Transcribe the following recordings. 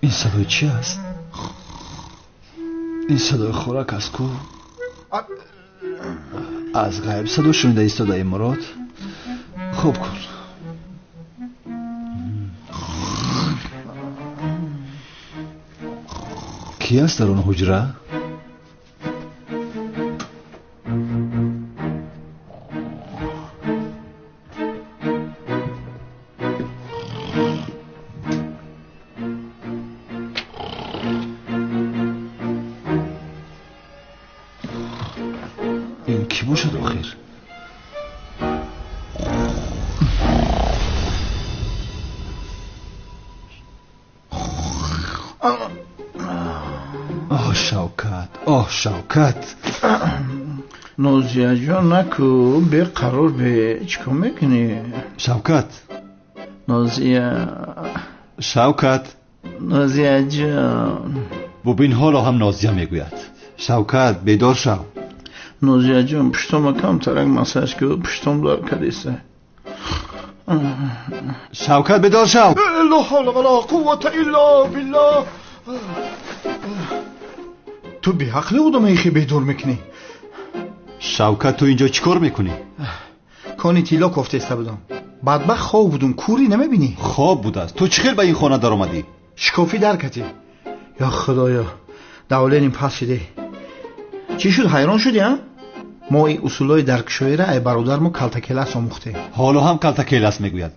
Ин садои чӣ аст? Ин садои хӯрак аст ку? Аз ғайб садо шунида истодаи Мурод. Хоб кун. Кӣ аст дар он ҳуҷра? Ин кӣ бошад охир? Оҳ, Шавкат, оҳ, Шавкат. Нозияҷон, наку, беқарор бе, чӣ кор мекунӣ? Шавкат. Нозия. Шавкат. Нозияҷон. Бубин, ҳоло ҳам Нозия мегӯяд. Шавкат, бедор шав. Нозияҷон, пуштома камтарак массаж ку, пуштом дар кадиса. Шавкат, бедор шав. Ла ҳавла ва ла қуввата илла биллаҳ. Ту беақли одама ихе бедор мекунӣ. Шавкат, ту инҷо чӣ кор мекунӣ? Кони тилло кофтеста будам. Бадбахт хоб будум, кӯрӣ намебинӣ? Хоб будааст. Ту чӣ хел ба ин хона даромадӣ? Шикофӣ дар катӣ. Ё худоё, давленим пас шиде. Чӣ шуд, ҳайрон шудӣ, а? Мо ин усулҳои даркшоира ай бародармо калтакелас омӯхтем. Ҳоло ҳам калтакелас мегӯяд.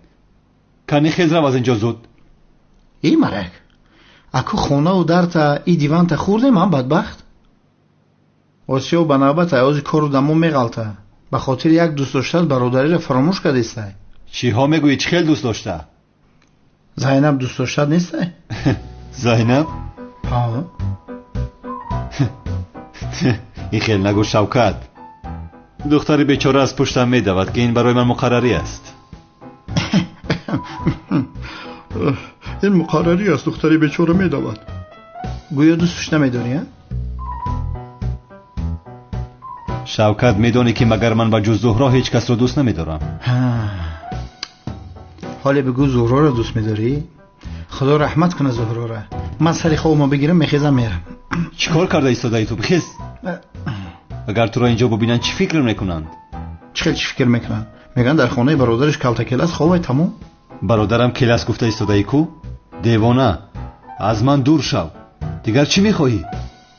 Кани хез рав аз инҷо зуд. Эй марак, аку хонаву дарта и диванта хӯрдем, а бадбахт? Осиё ба навбат айози кору дамо меғалта. Ба хотири як дӯст доштат бародариро фаромӯш кардистай. Чиҳо мегӯӣ? Чӣ хел дӯст дошта? Зайнаб дӯст доштат нестай? Зайнаб? Ҳа. Ин хел нагӯ, Шавкат. Духтари бечора аз пуштам медавад, ки ин барои ман муқаррарӣ аст. Ин муқаррарӣ аст, духтари бечора медавад. Гӯё дӯстш намедорӣ, а? Шавкат, медонӣ ки магар ман ба ҷуз Зуҳро ҳеҷ касро дӯст намедорам. Ҳоле бигӯ, Зуҳроро дӯст медорӣ? Худо раҳмат кунад Зуҳрора. Ман сари хобама бигирам, мехезам, мерам. Чӣ кор карда истодаи ту? Бихез. Агар туро инҷо бубинанд, чӣ фикр мекунанд? Чӣ хел чӣ фикр мекунанд? Мегӯянд дар хонаи бародараш калтакелас хобай, тамом. Бародарам келас гуфта истодаи ку? Девона, аз ман дур шав. Дигар чӣ мехоҳӣ?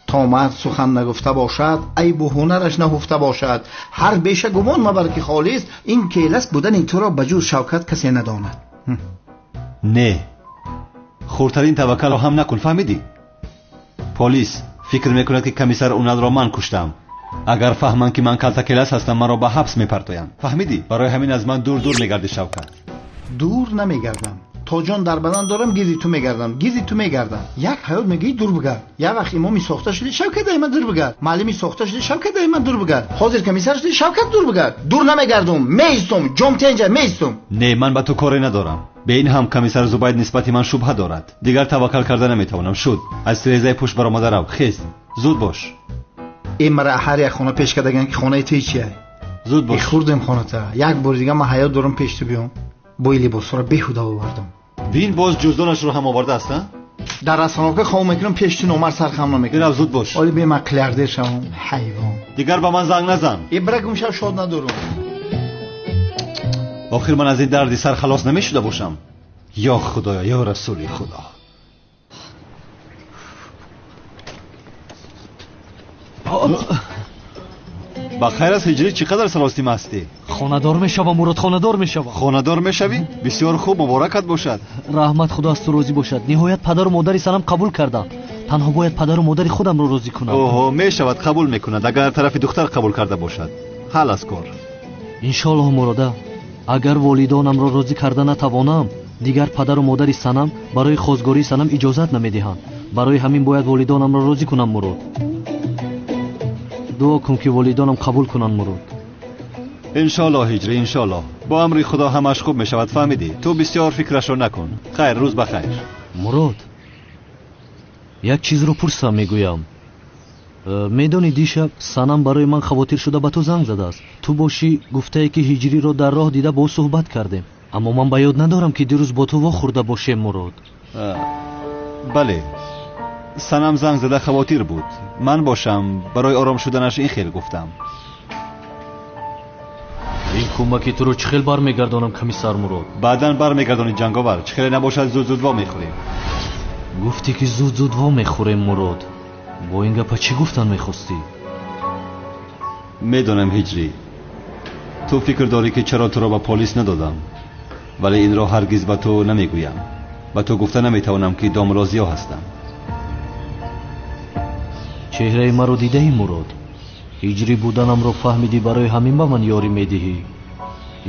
То мард сухан нагуфта бошад, айбу ҳунараш наҳуфта бошад. Ҳар беша гумон мабар ки холист, ин келас будани туро ба ҷуз Шавкат касе надонад. Не, хурдтарин таваккалро ҳам накун, фаҳмидӣ? Полис фикр мекунад ки комиссар Уналро ман куштам. Агар фаҳманд ки ман калтакелас ҳастам, маро ба ҳабс мепартоянд. Фаҳмидӣ? Барои ҳамин аз ман дур дур мегардӣ, Шавкат. Дур намегардам. То ҷон дар бадан дорам, гирди ту мегардам, гирди ту мегардам. Як ҳаёт мегӯӣ дур бигард. Як вақт имоми сохта шудӣ, Шавкат ай ман дур бигард. Муаллими сохта шудӣ, Шавкат ай ман дур бигард. Ҳозир комиссар шудӣ, Шавкат дур бигард. Дур намегардум, меистум, ҷом тенҷа меистум. Не, ман ба ту коре надорам. Бе ин ҳам комиссар Зубайд нисбати ман шубҳа дорад. Дигар таваккал карда наметавонам. Шуд. Аз тирезаи пушт баромада рав. Хез. Зуд бош. Э мара ҳар як хона пеш кардаган ки хонаи ту чия? Зуд бош. Хӯрдем хоната. Як бори дига ман ҳаёт дорам пеш ту биём. Бо ин либосҳоро беҳуда овардам. Бин, боз ҷуздонашро ҳам овардааст, а? Дар расонака хоб мекунам, пеш ту номар сархам намекунам. Бирав, зуд бош. Оли бе ман қилярдер шавам, ҳайвон. Дигар ба ман занг назан. Э бира гум шав, шод надорам. Охир ман аз ин дарди сар халос намешуда бошам. Ё Худоё, ё Расули Худо. Ба хайр аст, ҳиҷрӣ, чӣ қадар саростим ҳастӣ? Хонадор мешавам, Мурод, хонадор мешавам. Хонадор мешавӣ? Бисёр хуб, муборакат бошад. Раҳмат, Худо аз ту розӣ бошад. Ниҳоят падару модари санам қабул карданд. Танҳо бояд падару модари худамро розӣ кунам. Оҳо, мешавад, қабул мекунад, агар тарафи духтар қабул карда бошад. Ҳал аз кор. Иншоаллоҳ, Мурода, агар волидонамро розӣ карда натавонам, дигар падару модари санам барои хозгории санам иҷозат намедиҳанд. Барои ҳамин бояд волидонамро розӣ кунам, Мурод. Дуо кун ки волидонам қабул кунанд, Мурод. Иншоаллоҳ, ҳиҷрӣ, иншоаллоҳ. Бо амри Худо ҳамаш хуб мешавад, фаҳмидӣ? Ту бисёр фикрашро накун. Хайр, рӯз ба хайр. Мурод, як чизро пурсам мегӯям. Медонӣ дишаб Санам барои ман хавотир шуда ба ту занг задааст. Ту бошӣ гуфтае ки Ҳиҷриро дар роҳ дида бо ӯ суҳбат кардем. Аммо ман ба ёд надорам ки дирӯз бо ту вохӯрда бошем, Мурод. Бале, Санам занг зада хавотир буд. Ман бошам барои ором шуданаш ин хел гуфтам. Ин кӯмаки туро чӣ хел бармегардонам, комиссар Мурод? Баъдан бармегардонӣ, Ҷанговар. Чӣ хеле набошад, зуд-зуд во мехӯрем. Гуфтӣ ки зуд-зуд во мехӯрем, Мурод. Бо ин гапа чӣ гуфтан мехостӣ? Медонам, Ҳиҷрӣ, ту фикр дорӣ ки чаро туро ба полис надодам, вале инро ҳаргиз ба ту намегӯям. Ба ту гуфта наметавонам ки домлозиё ҳастам. Чеҳраи маро дидаӣ, Мурод? Ҳиҷрӣ буданамро фаҳмидӣ, барои ҳамин ба ман ёрӣ медиҳӣ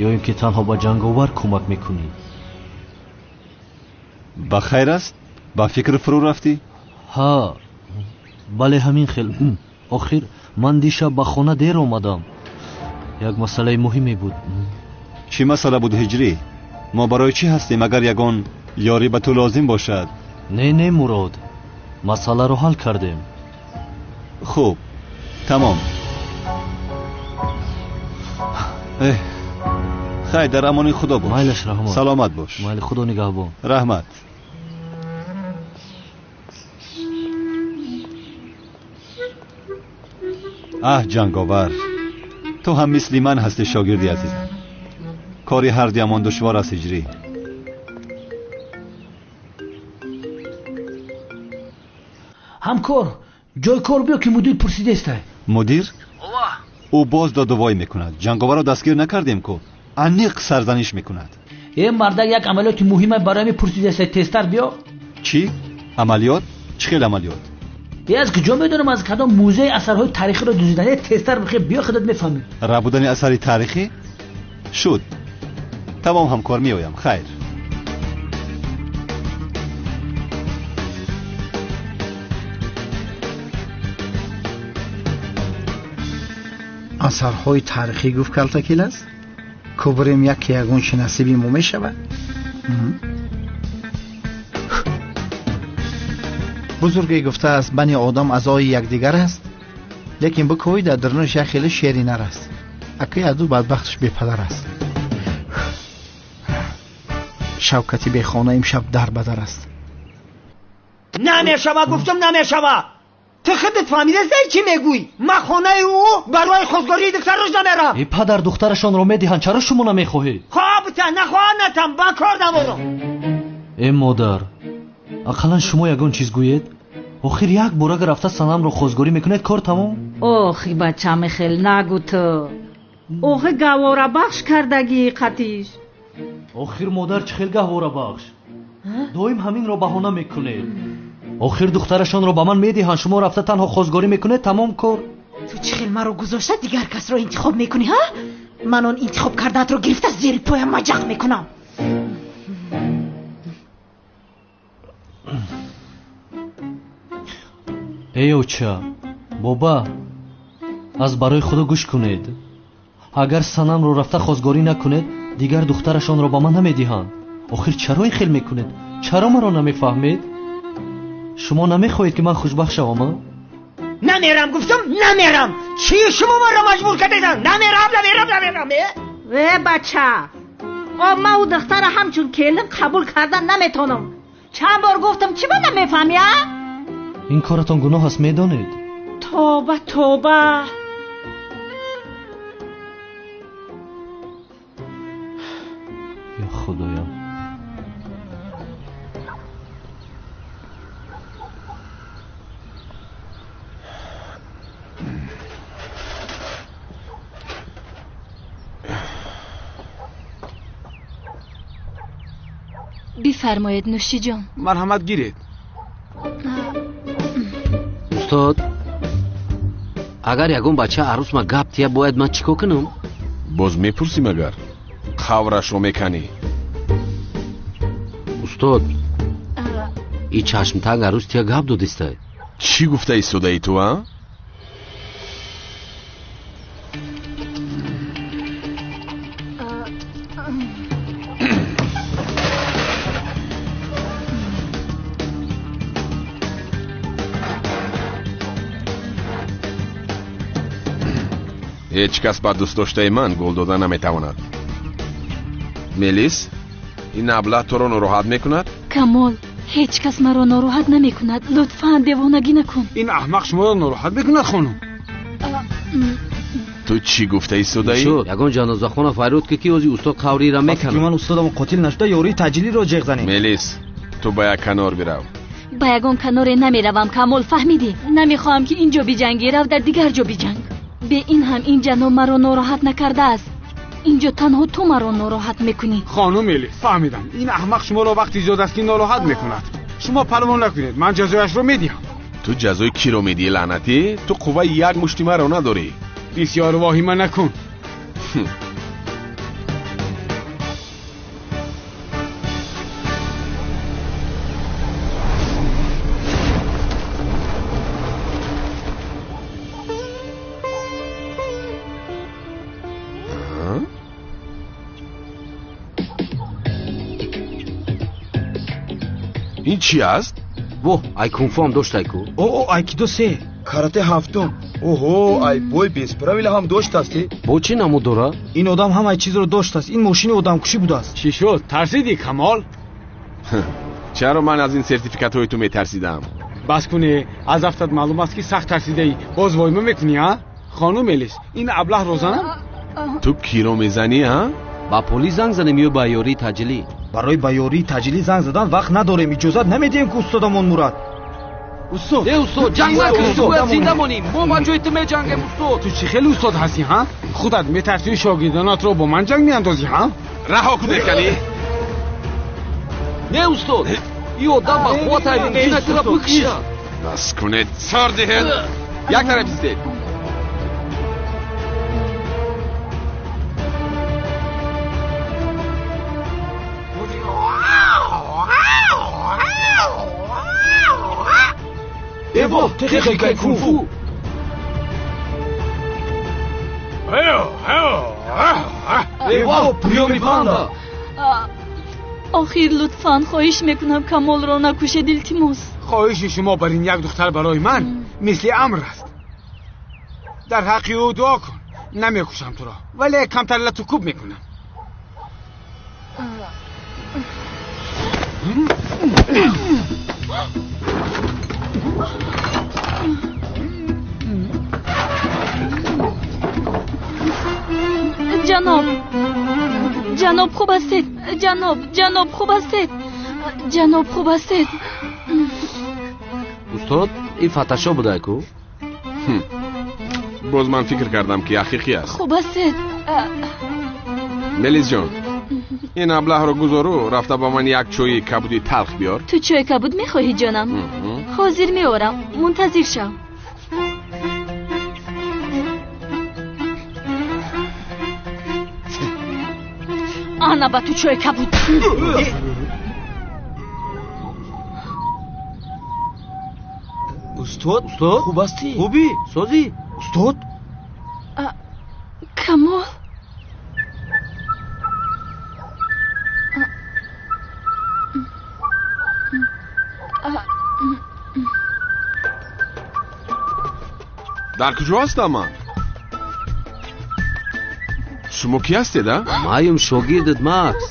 ё ин ки танҳо ба Ҷанговар кӯмак мекунӣ? Ба хайр аст? Ба фикр фурӯ рафтӣ? Ҳа, бале, ҳамин хел. Охир ман дишаб ба хона дер омадам. Як масъалаи муҳиме буд. Чӣ масъала буд, Ҳиҷрӣ? Мо барои чӣ ҳастем агар ягон ёрӣ ба ту лозим бошад? Не, не, Мурод, масъаларо ҳал кардем. Хуб, тамом. Хайр, дар амони Худо бош. Майлаш, раҳмат. Саломат бош. Майли, Худо нигаҳбон. Раҳмат. Аҳ, Ҷанговар, ту ҳам мисли ман ҳастӣ, шогирди азизам. Кори ҳардуямон душвор аст, Ҳиҷрӣ. Ҳамкор, ҷои кор биё ки мудир пурсидестай. Мудир? Ӯ боз додувой мекунад. Ҷанговарро дастгир накардем ку, аниқ сарзаниш мекунад. Э мардак, як амалиёти муҳима барои ҳамин пурсидестай, тезтар биё. Чӣ? Амалиёт? Чӣ хел амалиёт? Э аз куҷо медонам, аз кадом музеи асарҳои таърихиро дуздидан. Э тезтар бихе биё, худат мефаҳмӣ. Рабудани асари таърихӣ? Шуд. Тамом, ҳамкор, меоям. Хайр. Асарҳои таърихӣ гуфт калтакил аст? Кубрем яке ягон чи насиби мо мешавад? Бузурге гуфтааст, бани одам аъзои якдигар аст, лекин бикӯй дар дарунаш як хеле шери нар аст. Акаи аду бадбахташ бепадар аст. Шавкати бехона имшаб дар ба дар аст. Намешава, гуфтам намешава. Ту худат фаҳмидастай чӣ мегӯӣ? Ман хонаи ӯ барои хостгории духтараш намерам. Э падар, духтарашонро медиҳанд, чаро шумо намехоҳед? Хоҳ бита, нахоҳ натам, ба кор надорам. Э модар, ақаллан шумо ягон чиз гӯед. Охир як бор агар рафта Санамро хостгорӣ мекунед, кор тамом. Охи бачами хел нагӯ ту. Охи гаҳворабахш кардагии қатиш. Охир модар, чӣ хел гаҳворабахш? Доим ҳаминро баҳона мекунед. Охир духтарашонро ба ман медиҳанд, шумо рафта танҳо хостгорӣ мекунед, тамом кор. Ту чӣ хел маро гузошта дигар касро интихоб мекунӣ, ҳа? Ман он интихоб кардаатро гирифта зери поям маҷақ мекунам. Эй оча, боба, аз барои Худо гӯш кунед. Агар Санамро рафта хостгорӣ накунед, дигар духтарашонро ба ман намедиҳанд. Охир чаро ин хел мекунед? Чаро маро намефаҳмед? Шумо намехоҳед ки ман хушбахт шавам, а? Намерам, гуфтам намерам. Чӣ шумо маро маҷбур кардед? Намерам, намерам, намерам. Э бача, ман ӯ духтара ҳамчун келин қабул кардан наметавонам. Чанд бор гуфтам, чӣ ба намефаҳмӣ, а? Ин коратон гуноҳ аст, медонед? Тоба, тоба. Ё Худоям. Бифармоед, нӯшиҷон. Марҳамат, гиред. Устод, агар ягон бача арӯсма гап тия, бояд ман чӣ кор кунам? Боз мепурсӣ магар? Қаврашро меканӣ. Устод, и чашмтанг арӯс тия гап додистай. Чӣ гуфта истодаи ту, а? Ҳеҷ кас ба дӯстдоштаи ман гул дода наметавонад. Мелис, ин аблаҳ туро нороҳат мекунад? Камол, ҳеҷ кас маро нороҳат намекунад. Лутфан девонагӣ накун. Ин аҳмақ шуморо нороҳат мекунад, хонум. Ту чӣ гуфта истодаӣ? Шуд, ягон ҷанозахона фарёд ки ки ози устод қавриро меканад. Вақте ки ман устодам қотил нашуда, ёрии таъҷилиро ҷеғ занем. Мелис, ту ба як канор бирав. Ба ягон каноре намеравам, Камол, фаҳмидӣ? Намехоҳам ки ин ҷо биҷангӣ, рав дар дигар ҷо биҷанг. Бе ин ҳам ин ҷаноб маро нороҳат накардааст. Инҷо танҳо ту маро нороҳат мекунӣ. Хонум Мелис, фаҳмидам. Ин аҳмақ шуморо вақти зиёд аст ки нороҳат мекунад. Шумо парво накунед, ман ҷазояшро медиҳам. Ту ҷазои киро медиҳӣ, лаънатӣ? Ту қувваи як мушти маро надорӣ. Бисёр воҳима накун. Ин чӣ аст? Воҳ, ай кунфу ҳам дошт, айку. О, айкидо се, карате ҳафтум. Оҳо, ай бой без правила ҳам доштасти. Бо чӣ намуд дора? Ин одам ҳамаи чизро доштааст. Ин мошини одамкушӣ будааст. Чӣ шуд? Тарсидӣ, Камол? Чаро ман аз ин сертификатҳои ту метарсидам? Бас кунӣ, аз афтат маълум аст ки сахт тарсидаӣ. Боз войма мекунӣ, а? Хонум Мелис, ин аблаҳро занам? Ту киро мезанӣ, а? Ба полис занг занем ё ба ёрии таъҷилӣ? Барои ба ёрии таъҷилӣ занг задан вақт надорем. Иҷозат намедиҳем ки устодамон мурад. Устод! Не, устод, ҷанг накун, бояд зинда монӣ. Мо ба ҷои ту меҷангем, устод. Ту чӣ хеле устод ҳастӣ, ҳа? Худат метарсӣ шогирдонатро бо ман ҷанг меандозӣ, ҳа? Раҳо кунед, кани. Не, устод, ин одам ба қувват ай мумкин аст туро бикушад. Бас кунед, сар диҳед. Як тараф истед. Эво, техникаи кунфу. Эво, приёми панда. Охир, лутфан, хоҳиш мекунам, Камолро накушед, илтимос. Хоҳиши шумо бар ин як духтар барои ман мисли амр аст. Дар ҳаққи ӯ дуо кун. Намекушам туро, вале камтар лату кӯб мекунам. Ҷаноб, ҷаноб, хуб ҳастед? Ҷаноб, ҷаноб, хуб ҳастед? Ҷаноб, хуб ҳастед? Устод, ин фаташо будайку? Боз ман фикр кардам ки ҳақиқӣ аст. Хуб ҳастед? Мелис ҷон, ин аблаҳро гузору рафта ба ман як чойи кабуди талх биёр. Ту чойи кабуд мехоҳӣ, ҷонам? Ҳозир меорам, мунтазир шав. Ана ба ту чойи кабуд. Устод, устод, хуб ҳастӣ? Хубӣ? Созӣ? Устод? Камол? Дар куҷо ҳастам ман? Шумо кӣ ҳастед, а? Маем шогирдат, Макс.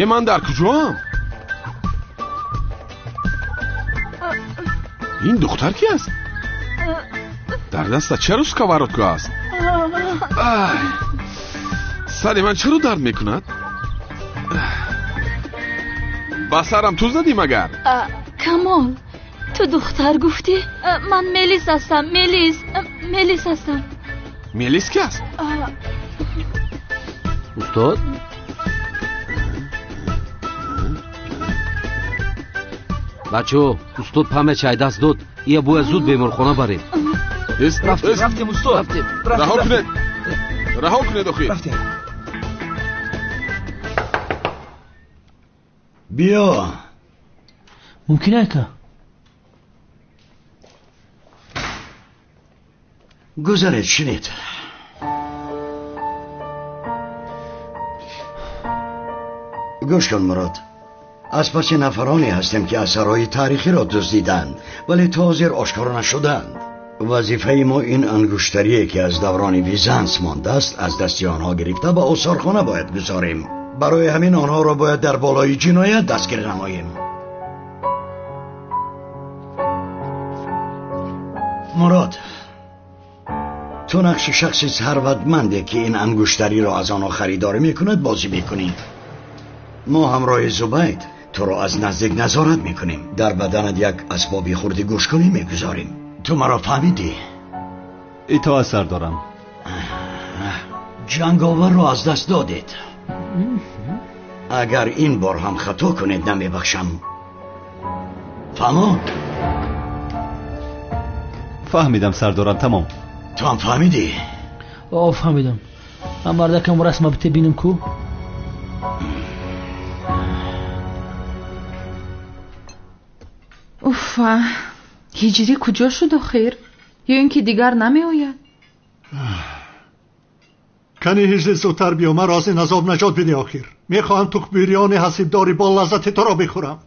Е, ман дар куҷоам? Ин духтар ки аст? Дар даста чаро сковородка аст? Сари ман чаро дард мекунад? Ба сарам ту задӣ магар? Камол, ту духтар гуфтӣ? Ман Мелис ҳастам, Мелис, Мелис ҳастам. Мелис ки аст? Устод? Бачаҳо, устод память ай даст дод. Ия бояд зуд беморхона барем. Рафтем, устод. Раҳо кунед, раҳо кунед, охир. Биё. Мумкин ака? Гузаред, шинед. Гӯш кун, Мурод. Аз паси нафароне ҳастем ки асарҳои таърихиро дуздиданд, вале то ҳозир ошкоро нашуданд. Вазифаи мо ин ангуштарие ки аз даврони Визанс мондааст аз дасти онҳо гирифта ба осорхона бояд гузорем. Барои ҳамин онҳоро бояд дар болои ҷиноят дастгир намоем. Мурод, ту нақши шахси сарватманде ки ин ангуштариро аз онҳо харидорӣ мекунад бозӣ мекунӣ. Мо ҳамроҳи Зубайд туро аз наздик назорат мекунем. Дар баданат як асбоби хурди гӯшкунӣ мегузорем. Ту маро фаҳмидӣ? Итоат сардорам. Ҷанговарро аз даст додед. Агар ин бор ҳам хато кунед намебахшам. Фаҳмо? Фаҳмидам сардорам, тамом. Ту ҳам фаҳмидӣ? О, фаҳмидам. Ман мардакам расма бите бинем ку. Уфа, ҳиҷрӣ куҷо шуд охир? Ё ин ки дигар намеояд? Кани ҳиҷрӣ зудтар биё, маро аз ин азоб наҷот бидеҳ охир. Мехоҳам тухмбирёни ҳасибдори бо лаззати туро бихӯрам.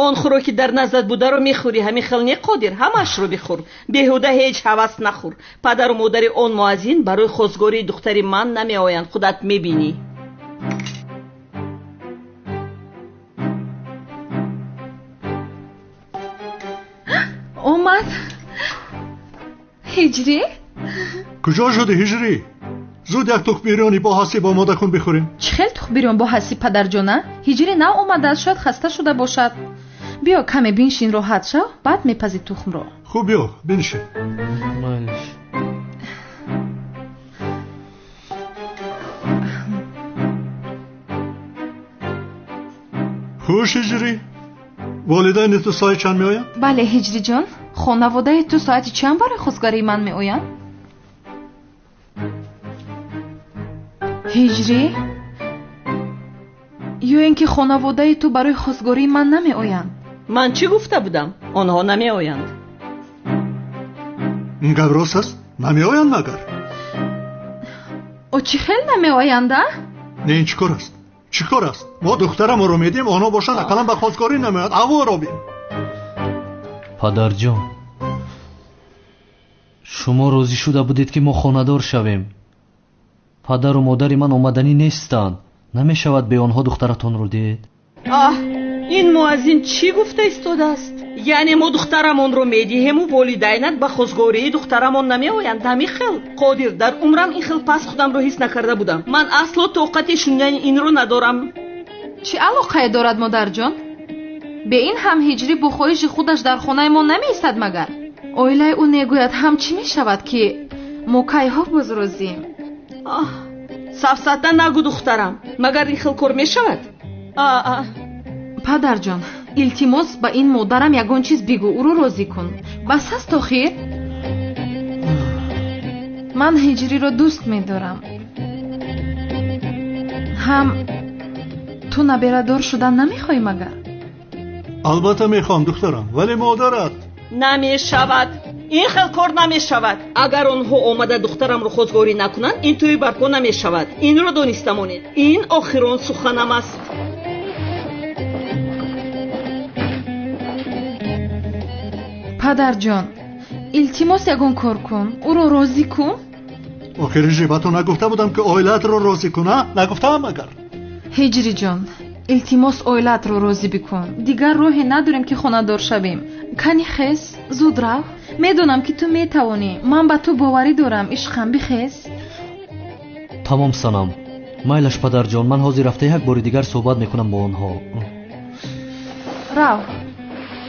Он хӯроки дар наздат бударо мехӯрӣ, ҳамин хел не қодир, ҳамаашро бихӯр. Беҳуда ҳеҷ ҳавас нахӯр. Падару модари он муаззин барои хостгории духтари ман намеоянд, худат мебинӣ. Омад. Ҳиҷрӣ? Куҷо шуди ҳиҷрӣ? Зуд як тухмбирёни бо ҳасиб омода кун бихӯрем. Чӣ хел тухмбирён бо ҳасиб, падарҷона? Ҳиҷрӣ нав омадааст, шояд хаста шуда бошад. Биё каме биншин, роҳат шав, баъд мепази тухмро. Хуб, биё биншин. Майлиш. Хуш ҳиҷрӣ, волидайни ту соати чанд меоянд? Бале ҳиҷриҷон, хонаводаи ту соати чанд барои хостгории ман меоянд? Ҳиҷрӣ, ё ин ки хонаводаи ту барои хостгории ман намеоянд? Ман чӣ гуфта будам? Онҳо намеоянд. Ин гап рост аст? Намеоянд магар? О, чӣ хел намеоянд, а? Не, ин чӣ кор аст? Чӣ кор аст? Мо духтарамонро медиҳем, онҳо бошанд ақаллан ба хостгорӣ намеоянд. Аворо бин. Падарҷон, шумо розӣ шуда будед ки мо хонадор шавем. Падару модари ман омаданӣ нестанд. Намешавад бе онҳо духтаратонро диҳед? Аҳ, ин муаззин чӣ гуфта истодааст? Яъне мо духтарамонро медиҳему волидайнат ба хостгории духтарамон намеоянд? Ҳамин хел? Қодир, дар умрам ин хел пас худамро ҳис накарда будам. Ман асло тоқати шунидани инро надорам. Чӣ алоқае дорад, модарҷон? Бе ин ҳам ҳиҷрӣ бо хоҳиши худаш дар хонаи мо намеистад магар? Оилаи ӯ негӯяд ҳам чӣ мешавад ки мо кайҳо боз розием? Аҳ, сафсата нагӯ духтарам, магар ин хел кор мешавад? Падарҷон, илтимос ба ин модарам ягон чиз бигӯ, ӯро розӣ кун. Бас аст охир? Ман ҳиҷриро дӯст медорам. Ҳам ту наберадор шудан намехоҳӣ магар? Албатта мехоҳам духтарам, вале модарат. Намешавад. Ин хел кор намешавад. Агар онҳо омада духтарамро хостгорӣ накунанд, ин тӯи барпо намешавад. Инро дониста монед. Ин охирон суханам аст. Падарҷон, илтимос ягон кор кун, ӯро розӣ кун. Охир ҳиҷрӣ, ба ту нагуфта будам ки оилаатро розӣ кун, а? Нагуфтаам агар? Ҳиҷриҷон, илтимос оилаатро розӣ бикун. Дигар роҳе надорем ки хонадор шавем. Кани хез, зуд рав. Медонам ки ту метавонӣ. Ман ба ту боварӣ дорам. Ишқам, бихез. Тамом санам. Майлаш падарҷон, ман ҳозир рафта як бори дигар суҳбат мекунам бо онҳо. Рав.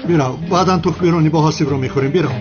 Бирав, баъдан тухмбирони бо ҳасибро мехӯрем. Бирав.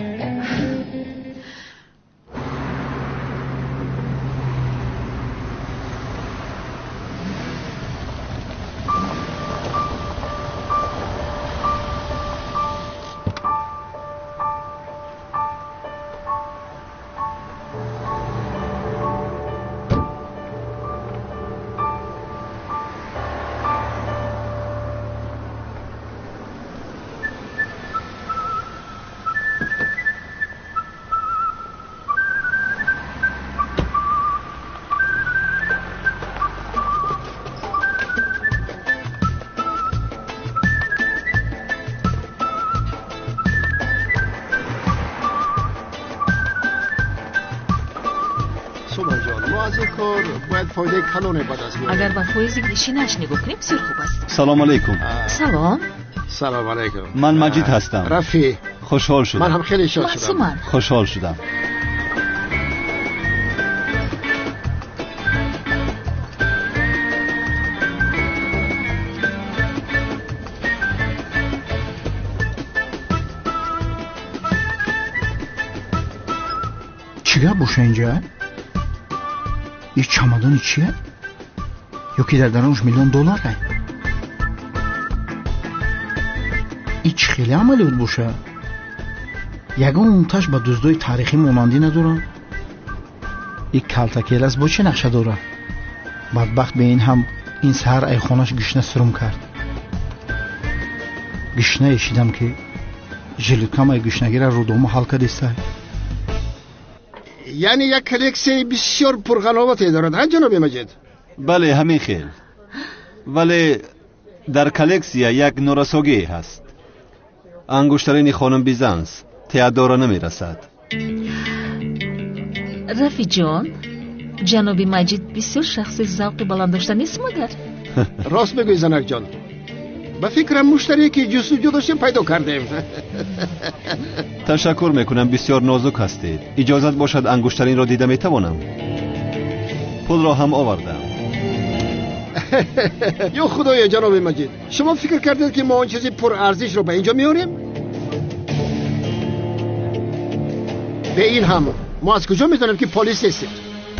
Суманҷон, мо аз ин кор бояд фоидаи калоне ба даст биёрем. Агар ба фоизи гишинаш нигоҳ кунем, бисёр хуб аст. Салом алейкум. Салом. Салом алейкум. Ман Маҷид ҳастам. Рафӣ. Хушҳол шудам. Ман ҳам хеле шод шудам. Суман. Хушҳол шудам. Чӣ гап боша инҷа? Ин чамадони чия? Ё ки дар дарунаш миллион доллар ай? Ин чӣ хеле амалиёт боша? Ягон таш ба дуздои таърихӣ монандӣ надорам. Ин калтакелас бо чӣ нақша дорад? Бадбахт бе ин ҳам ин саҳар айхонаш гишна сурум кард. Гишна эшидам ки жилеткамаи гишнагира рӯдома ҳал кардестай. Яъне як коллексияи бисёр пурғановате дорад, ҳа ҷаноби Маҷид? Бале, ҳамин хел. Вале дар коллексия як норасогӣ ҳаст. Ангуштарини хонум Бизанс Теодора намерасад. Рафиҷон, ҷаноби Маҷид бисёр шахси завқи баланд дошта нест магар? Рост мегӯӣ, занакҷон. Ба фикрам муштарие ки ҷустуҷӯ доштем пайдо кардем. Ташаккур мекунам, бисёр нозук ҳастед. Иҷозат бошад ангуштаринро дида метавонам? Пулро ҳам овардам. Ё худоё, ҷаноби Маҷид, шумо фикр кардед ки мо он чизи пурарзишро ба инҷо меорем? Бе ин ҳам мо аз куҷо медонем ки полис нестед?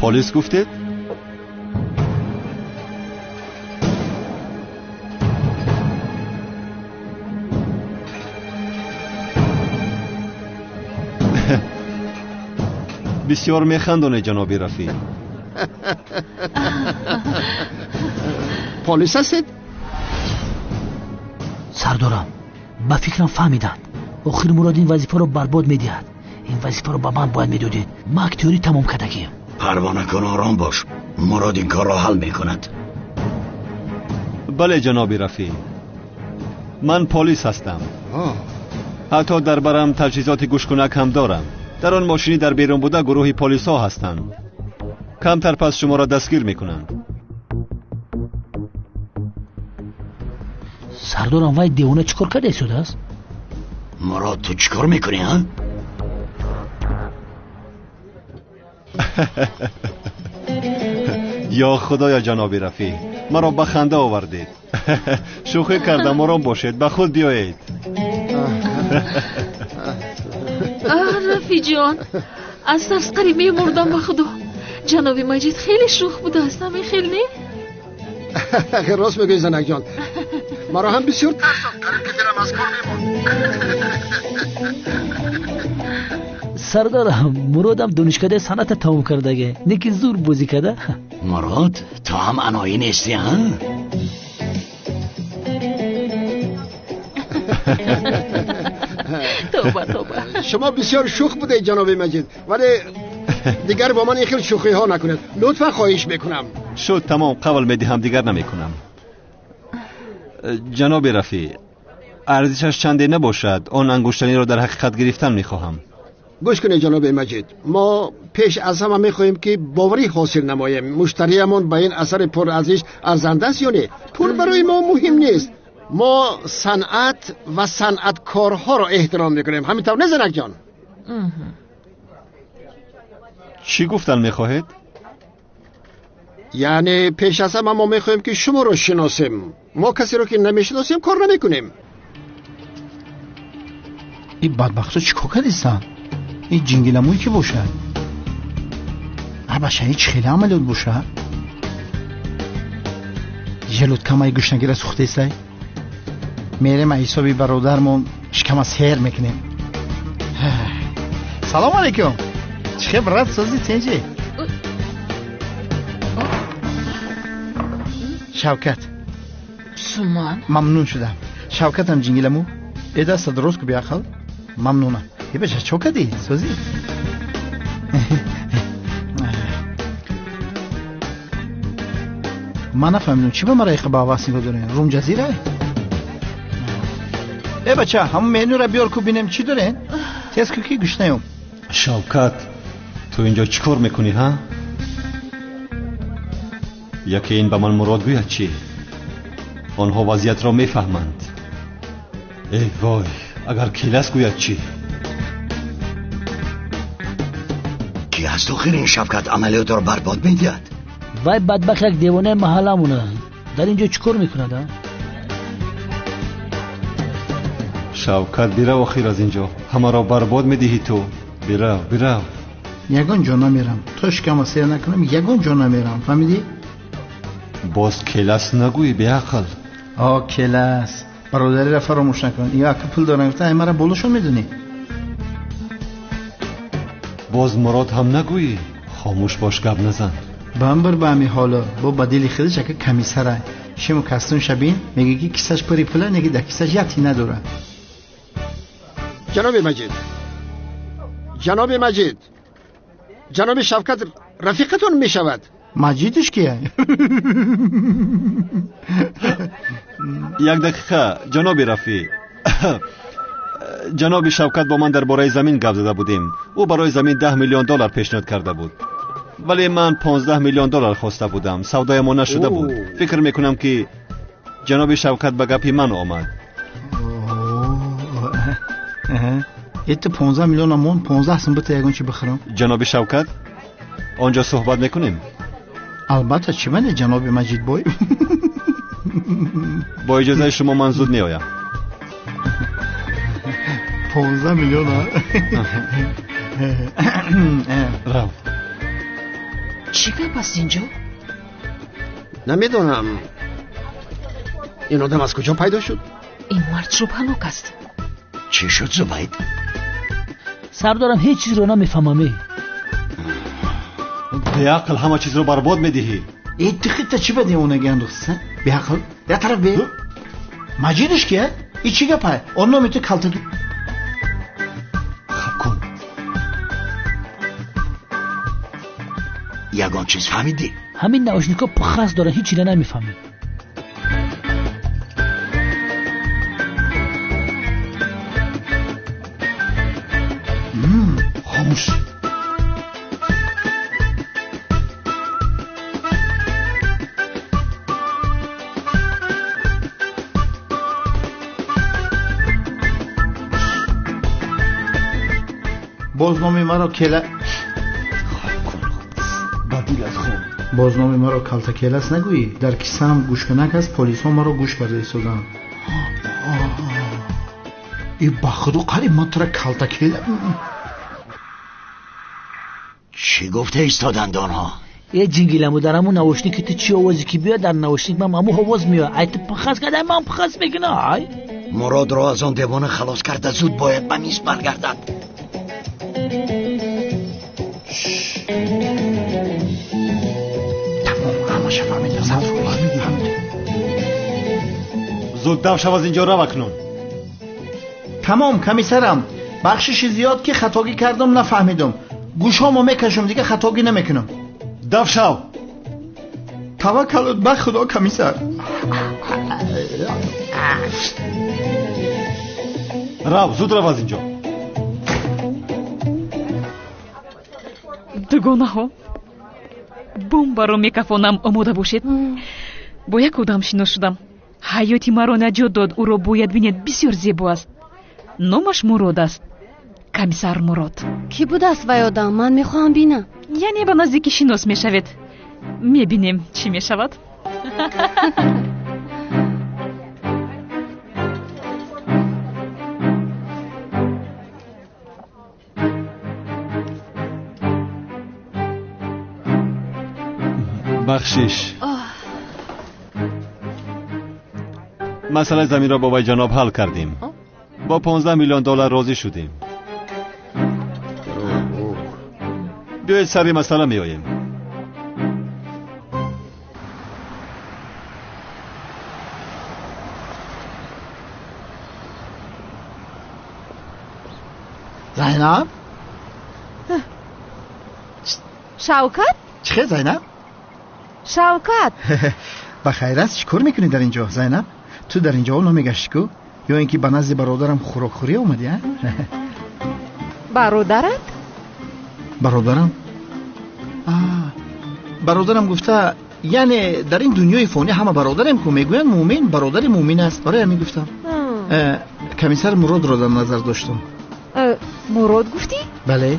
Полис гуфтед? Бисёр механдонед, ҷаноби Рафӣ. Полис ҳастед? Сардорам, ба фикрам фаҳмиданд. Охир Мурод ин вазифаро барбод медиҳад. Ин вазифаро ба ман бояд медодед. Ман актёрӣ тамом кардагием. Парво накун, ором бош. Мурод ин корро ҳал мекунад. Бале, ҷаноби Рафӣ, ман полис ҳастам. Ҳатто дар барам таҷҳизоти гӯшкунак ҳам дорам. Дар он мошинӣ дар берун буда гурӯҳи полисҳо ҳастанд. Камтар пас шуморо дастгир мекунанд. Сардорам, вай девона чӣ кор карда истодааст? Мурод, ту чӣ кор мекунӣ, ҳа? Ё худоё, ҷаноби Рафӣ, маро ба ханда овардед. Шӯхӣ кардам, ором бошед, ба худ биёед. Рафиҷон, аз тарс қариб мемурдам ба худо. Ҷаноби Маҷид хеле шӯх будааст, ҳамин хел не? Рост мегӯӣ, занакҷон. Маро ҳам бисёр тарсонд, қариб ки дилам аз кор мемонд. Сардорам, Муродам донишкадаи санъата тамом кардаге, не ки зур бозӣ карда. Мурод, ту ҳам аноӣ нестӣ, ҳа? Тоба, тоба. Шумо бисёр шӯх будед, ҷаноби Маҷид, вале дигар бо ман ин хел шӯхиҳо накунед. Лутфан хоҳиш мекунам. Шуд, тамом, қавл медиҳам, дигар намекунам. Ҷаноби Рафӣ, арзишаш чанде набошад, он ангуштаниро дар ҳақиқат гирифтан мехоҳам. Гӯш кунед, ҷаноби Маҷид, мо пеш аз ҳама мехоҳем ки боварӣ ҳосил намоем. Муштариямон ба ин асари пурарзиш арзанда аст ё не? Пул барои мо муҳим нест. Мо санъат ва санъаткорҳоро эҳтиром мекунем. Ҳамин тавр не, занакҷон? Чӣ гуфтан мехоҳед? Яъне пеш аз ҳама мо мехоҳем ки шуморо шиносем. Мо касеро ки намешиносем кор намекунем. Ин бадбахтҳо чӣ кор кардистанд? Ин ҷингиламӯй ки бошад? Абаша, ин чӣ хеле амалиёт бошад? Желудкамаи гушнагира сӯхтесай? Мерем аз ҳисоби бародармон шикама сер мекунем. Салом алейкум. Чӣ хел, брат, созӣ тенҷи? Шавкат. Суман. Мамнун шудам. Шавкатам ҷингиламӯ. Э даста дуруст ку биақл. Мамнунам. Э баша, чо кардӣ? Созӣ? Ман нафаҳмидам, чӣ ба мара иқа ба ҳавас нигоҳ дорем? Румҷазира? Э бача, ҳамон менюра биёр ку бинем чӣ дорем? Тез ку ки гушнаём. Шавкат, ту инҷо чӣ кор мекунӣ, ҳа? Яке ин ба ман Мурод гӯяд чӣ? Онҳо вазъиятро мефаҳманд. Эй вой, агар Келас гӯяд чӣ? Ки аст охир ин Шавкат амалиётро барбод медиҳад? Вай бадбахт як девонаи маҳалламон аст. Дар ин ҷо чӣ кор мекунад? Шавкат, бирав охир аз ин ҷо. Ҳамаро барбод медиҳӣ ту. Бирав, бирав. Ягон ҷо намерам. То шикама сер накунам, ягон ҷо намерам. Фаҳмидӣ? Боз Келас нагӯӣ, беақл. О, Келас. Бародариро фаромӯш накун. Ё ака пул дорам гуфта, ай мара болошон медонӣ. Боз Мурод ҳам нагӯӣ. Хомӯш бош, гап назан. Бамбир ба ҳами ҳоло. Бо ба дили худаш ака комиссара. Шиму кастун шабин, мегӯ ки кисаш пури пула, неги дар кисаш як тин надора. Ҷаноби Маҷид, ҷаноби Маҷид, ҷаноби Шавкат рафиқатон мешавад. Маҷидиш кия? Як дақиқа, ҷаноби Рафиқ. Ҷаноби Шавкат бо ман дар бораи замин гап зада будем. Ӯ барои замин 10 миллион доллар пешниҳод карда буд, вале ман 15 миллион доллар хоста будам. Савдоямон нашуда буд. Фикр мекунам ки ҷаноби Шавкат ба гапи ман омад. Это 15 миллион амон, 15 сум бита ягон чи бихӯрам. Ҷаноби Шавкат, он ҷо суҳбат мекунем? Албатта, чӣ мане, ҷаноби Маҷидбой. Бо иҷозаи шумо ман зуд меоям. 15 миллион. Рав. Чӣ гап аст ин ҷо? Намедонам. Ин одам аз куҷо пайдо шуд? Ин мард шубҳанок аст. Чӣ шуд, Зубайд? Сардорам, ҳеҷ чизро намефаҳмам. Беақл, ҳама чизро барбод медиҳӣ. Э, ту худта чӣ ба девонагӣ андохтӣ? Беақл, як тараф бе. Маҷидиш кия? И чӣ гапай? Он номи ту калта. Хаб кун. Ягон чиз фаҳмидӣ? Ҳамин наушникҳо пухас доранд, ҳеҷ чиро намефаҳмед. Хомӯш. Боз номи маро кела. Ба дилат хун. Боз номи маро калта Келас нагӯӣ. Дар кисаам гӯшкунак аст, полисҳо маро гӯш карда истоданд. И ба худо қариб ман тура калта кела. Чӣ гуфта истоданд онҳо? Е ҷингиламу, дар ҳамун наушники ту чӣ овозе ки биёяд, дар наушник ман ҳамун овоз меояд. Ай ту пахас карда, ман пахас мекунам. Ай Муродро аз он девона халос карда, зуд бояд ба миз баргардад. Тамом, ҳамаша фаҳмидам. Зуд дав шав аз ин ҷо, рав акнун. Тамом, комиссарам, бахшиши зиёд ки хатогӣ кардам, нафаҳмидам. Гӯшҳомо мекашам, дига хатогӣ намекунам. Дав шав. Таваккалут ба худо, комиссар. Рав, зуд рав аз ин ҷо. Дугонаҳо, бомбаро мекафонам, омода бошед. Бо як одам шинос шудам. Ҳаёти маро наҷот дод. Ӯро бояд бинед, бисёр зебо аст. Номаш Мурод аст. Комиссар Мурод. Кӣ будааст вай одам? Ман мехоҳам бинам. Яъне ба наздикӣ шинос мешавед. Мебинем, чӣ мешавад. Бахшиш. Масъалаи заминро бо вай ҷаноб ҳал кардем. Бо 15 миллион доллар розӣ шудем. Биёед сари масъала меоем. Зайнаб? Шавкат? Чӣ хел, Зайнаб? Шавкат! Ба хайр аст, чӣ кор мекунӣ дар ин ҷо, Зайнаб? Ту дар ин ҷо намегашти ку? Ё ин ки ба назди бародарам хӯрокхӯрӣ омадӣ, а? Бародарат? Бародарам? Бародарам гуфта Яъне дар ин дунёи фонӣ ҳама бародарем ку, мегӯянд муъмин бародари муъмин аст. Барои ҳамин гуфтам. Комиссар Муродро дар назар доштам. Мурод гуфтӣ? Бале.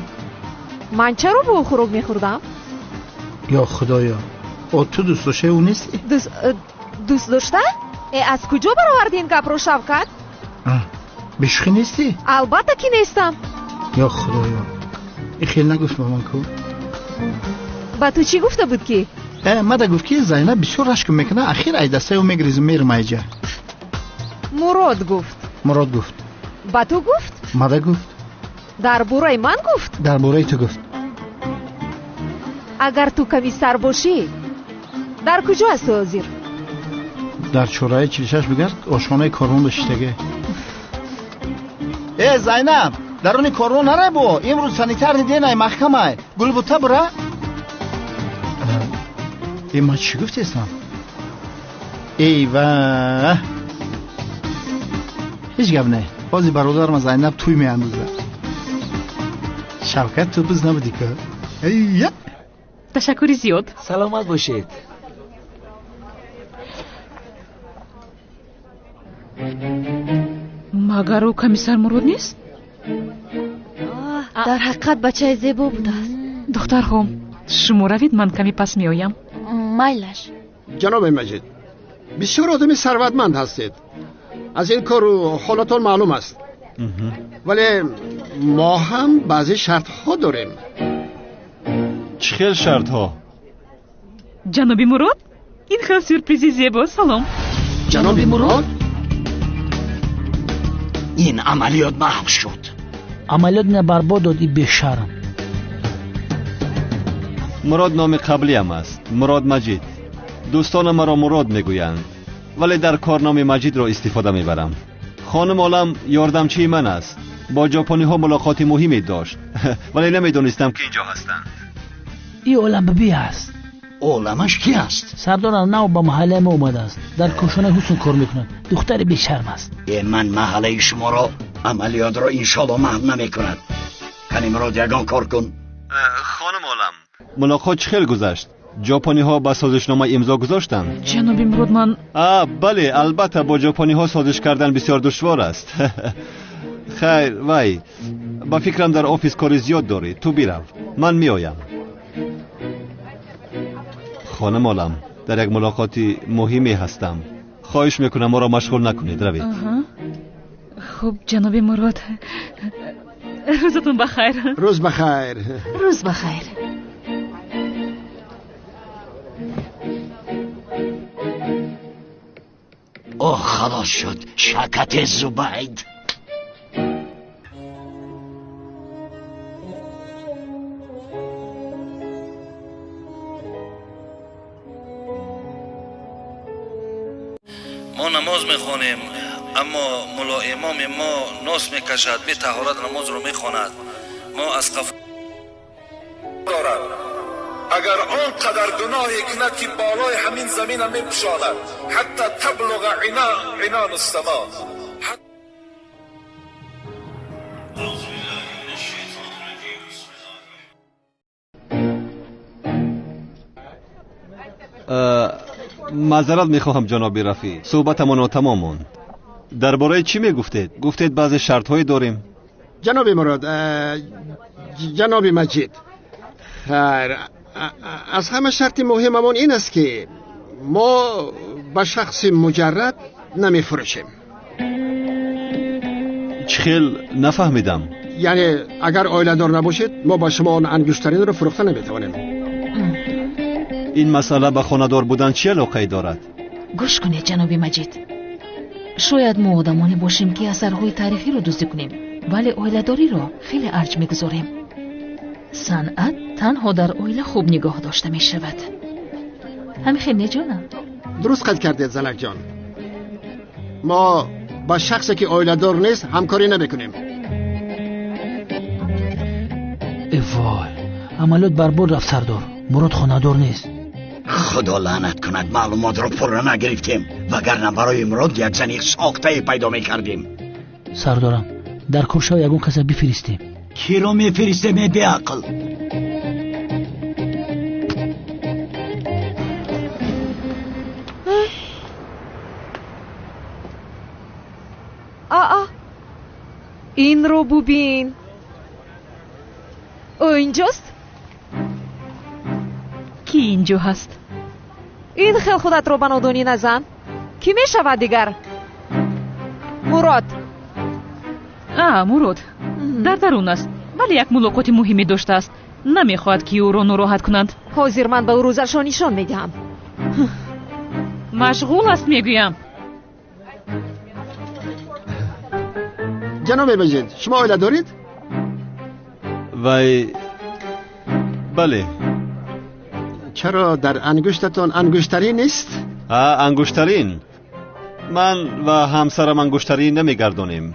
Ман чаро бо ӯ хӯрок мехӯрдам? Ё худоё, о ту дӯстдоштаи ӯ нестӣ? Дӯст дошта? Аз куҷо бароварди ин гапро, Шавкат? Бешӯхӣ нестӣ? Албатта ки нестам. Ё худоё, ин хел нагуфт ба ман ку. Ба ту чӣ гуфта буд ки? Мада гуфт ки Зайнаб бисёр рашк мекунад, ахир ай дастаи ӯ мегрезу мерам айҷа. Мурод гуфт. Мурод гуфт. Ба ту гуфт? Мада гуфт. Дар бораи ман гуфт? Дар бораи ту гуфт. Агар ту комиссар бошӣ, дар куҷо ҳастӣ ҳозир? Дар чораи 46 бигард, ошхонаи корвон бошиштага. Э Зайнаб, даруни корвон нарай бо, имрӯз санитарни денай маҳкамай. Гулбута бура. Э ман чӣ гуфтестам? Эй ва, ҳеҷ гап не. Ҳозир бародарам Зайнаб тӯй меандозад. Шавкат, ту биз набудӣ ку? Эйя! Ташаккури зиёд. Саломат бошед. Магар ӯ комиссар Мурод нест? Дар ҳақиқат бачаи зебо будааст. Духтарҳо, шумо равед, ман каме пас меоям. Майлаш. Ҷаноби Маҷид, бисёр одами сарватманд ҳастед. Аз ин кору ҳолатон маълум аст. Вале мо ҳам баъзе шартҳо дорем. Чӣ хел шартҳо? Ҷаноби Мурод, ин хел сюрпризи зебо. Салом. Ҷаноби Мурод? Ин амалиёт маҳв шуд. Амалиёт на барбод дод и бешарм. Мурод номи қаблиам аст. Мурод Маҷид. Дӯстонам маро Мурод мегӯянд, вале дар кор номи Маҷидро истифода мебарам. Хонум Олам ёрдамчии ман аст. Бо ҷопониҳо мулоқоти муҳиме дошт, вале намедонистам ки инҷо ҳастанд. И Олам биби аст. Оламаш ки аст? Сардорам нав ба маҳаллаи мо омадааст. Дар кошонаи ҳусн кор мекунад. Духтари бешарм аст. Ман маҳаллаи шуморо амалиётро иншоалло маҳв намекунад. Кани Мурод, ягон кор кун. Хонум Олам, мулоқот чӣ хел гузашт? Ҷопониҳо ба созишнома имзо гузоштанд? Ҷаноби Мурод, ман бале, албатта бо ҷопониҳо созиш кардан бисёр душвор аст. Хайр, вай, ба фикрам дар офис кори зиёд дорӣ. Ту бирав, ман меоям. Хонум Олам, дар як мулоқоти муҳиме ҳастам. Хоҳиш мекунам моро машғул накунед, равед. Хуб, ҷаноби Мурод, рӯзатон бахайр. Рӯз бахайр. Рӯз бахайр. Оҳ, халос шуд шакати Зубайд. Мо намоз мехонем, аммо мулло имоми мо нос мекашад, бетаҳорат намозро мехонад. Мо аз қафо дорад. Агар он қадар гуноҳе кунад ки болои ҳамин замина мепӯшонад, ҳатта таблуға инону сама. Маъзарат мехоҳам, ҷаноби Рафӣ, суҳбатамон нотамом монд. Дар бораи чӣ мегуфтед? Гуфтед баъзе шартҳое дорем. Ҷаноби Мурод, ҷаноби Маҷид, хайр, аз ҳама шарти муҳимамон ин аст ки мо ба шахси муҷаррад намефурӯшем. Чӣ хел? Нафаҳмидам. Яъне агар оиладор набошед, мо ба шумо он ангуштаринро фурӯхта наметавонем. Ин масъала ба хонадор будан чӣ алоқае дорад? Гӯш кунед, ҷаноби Маҷид, шояд мо одамоне бошем ки асарҳои таърихиро дуздӣ кунем, вале оиладориро хеле арҷ мегузорем. Санъат танҳо дар оила хуб нигоҳ дошта мешавад. Ҳамин хел не, ҷонам? Дуруст қайд кардед, занакҷон. Мо ба шахсе ки оиладор нест ҳамкорӣ намекунем. Э вой, амалиёт барбод рафт, сардор. Мурод хонадор нест. Худо лаънат кунад, маълумотро пурра нагирифтем, вагарна барои Мурод як зани сохтае пайдо мекардем. Сардорам, дар куршав ягон каса бифиристем. Киро мефиристем, э беақл? Инро бубин. Ӯ инҷост? Кӣ инҷо ҳаст? Ин хел худатро ба нодонӣ назан. Кӣ мешавад дигар? Мурод. А, Мурод дар дарун аст, вале як мулоқоти муҳиме доштааст. Намехоҳад, ки ӯро нороҳат кунанд. Ҳозир ман ба ӯ рӯзашро нишон медиҳам. Машғул аст, мегӯям. Ҷаноби Маҷид, шумо оила доред? Вай, бале. Чаро дар ангуштатон ангуштарин нест? А, ангуштарин. Ман ва ҳамсарам ангуштарин намегардонем.